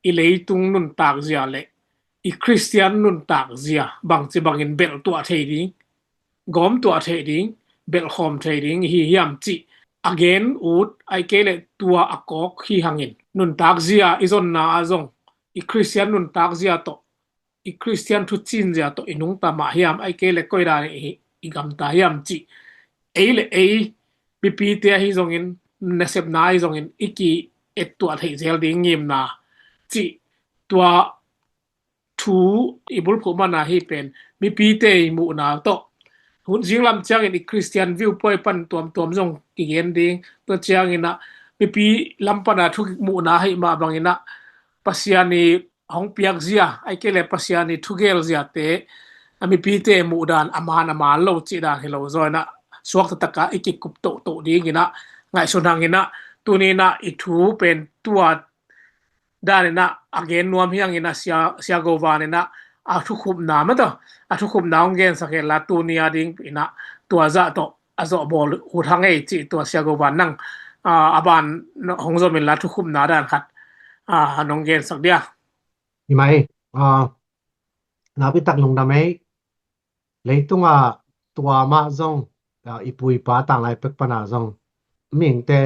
i leitung nuntak zia le i Christian nuntak zia bangci bangin belh tuah thei ding gawm tuah thei ding belh khawm thei ding hi hiam cih a gen ut ai kei le tua a kawk hi hangin nuntak zia i zonna a zong i Christian nuntak zia tawh i Christian thucin zia tawh i nungta mah hiam ai kei le koi dan i gamta hiam cih ei le ei mipite ahi zongin nasepna ahi zongin i ki et tuah theih zel ding ngimna cih tua thu i bulphuh mana hi pen mipite i muhna tawh hun zinglam ciangin i Christian viewpoint pan tuamtuam zong kigen ding tua ciangin ah mipi lam pana thu muhna hi mah bangin ah Pasian i hong piak zia ai kei le Pasian i thugel ziate a mipite muhdan a man a man lo cih dan hi lo zaw in ah suak taktak a i kikup tohtoh ding in ah ngaihsun hang in ah tuni in ah i thu pen tua dan in ah a gen nuam hi hang in ah sia, sia Go Van in ah a thukhupna mataw a thukhupna hong gensak hen la tuni a ding in ah tua zah tawh a zawh bawl ut hang ei cih tua sia Go Van nang a ban hong zom in la thukhupna dan khat a nong gensak dia. I mai, ah, nakpi tak lungdam ei. Leitungah tua mah zong, ah, i pu i pa tanglai pek pana zong mihingte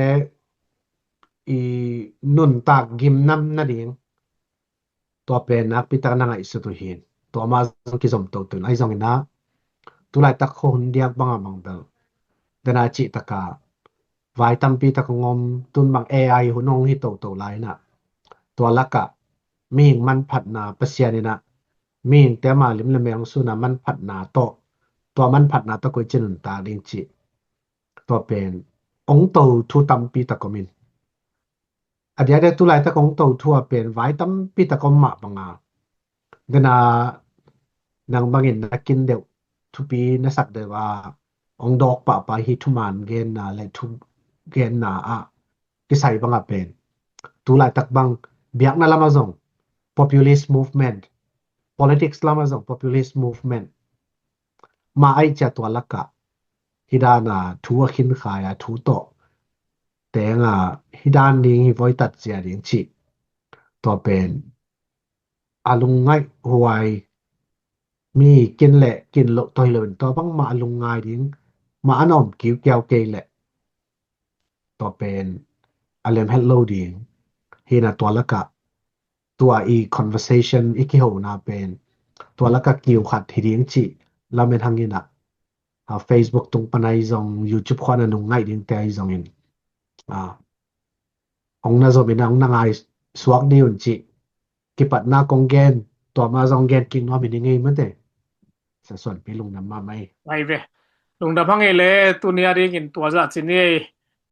i nuntak gimnam nading tua pen nakpi tak na ngaihsut uh hi. Tua mah zong kizom to tun ahi zongin ah, tulaitak khuahun diak bangah bang bel dena cih taka vai tampi tak hong om, tun bang A I hun hong hi toto lai inah, tua lakah mihing manphatna Pasian inah mihingte ama lim le mel hong suna manphatna tawh, tua manphatna tawh koici nuntak ding cih, tua pen hong to thu tampi tak om in. A diakdiak tulaitak hong to thu a pen vai tampi tak om mah banga, dena nang bangin na kin deuh thupi na sak deuh a hong dawk pahpah hi. Thuman genna le thu genna ah kisai banga pen tulaitak bang biakna lama zong populist movement, politics lama zong populist movement mah aih cia tua lakah hidana thu a khinkhai a thu tawh tenga hidan ding hi voitat cia ding cih, tua pen a lungngaih huai, mi kin le kin loh toi loin tua bangmah a lungngai ding mah a na om kiukiau kei leh tua pen a lemhet lo ding hina. Tua lakah tua i conversation i kihona pen tua lakah kiu khat hi ding cih lamen hanginah, ah, Facebook tung pana i zong, YouTube khuana nungngaih dingte ahi zongin, ah, hong na zomin hong na ngai suak dih un cih kipatna kong gen, tua ma zong gen kik nuam hi ni ngei mate. Sa Suanpi lungdam mahmah ei. Ai ve. Lungdam hang ei le, tuni a dingin tua zah ci ni ei.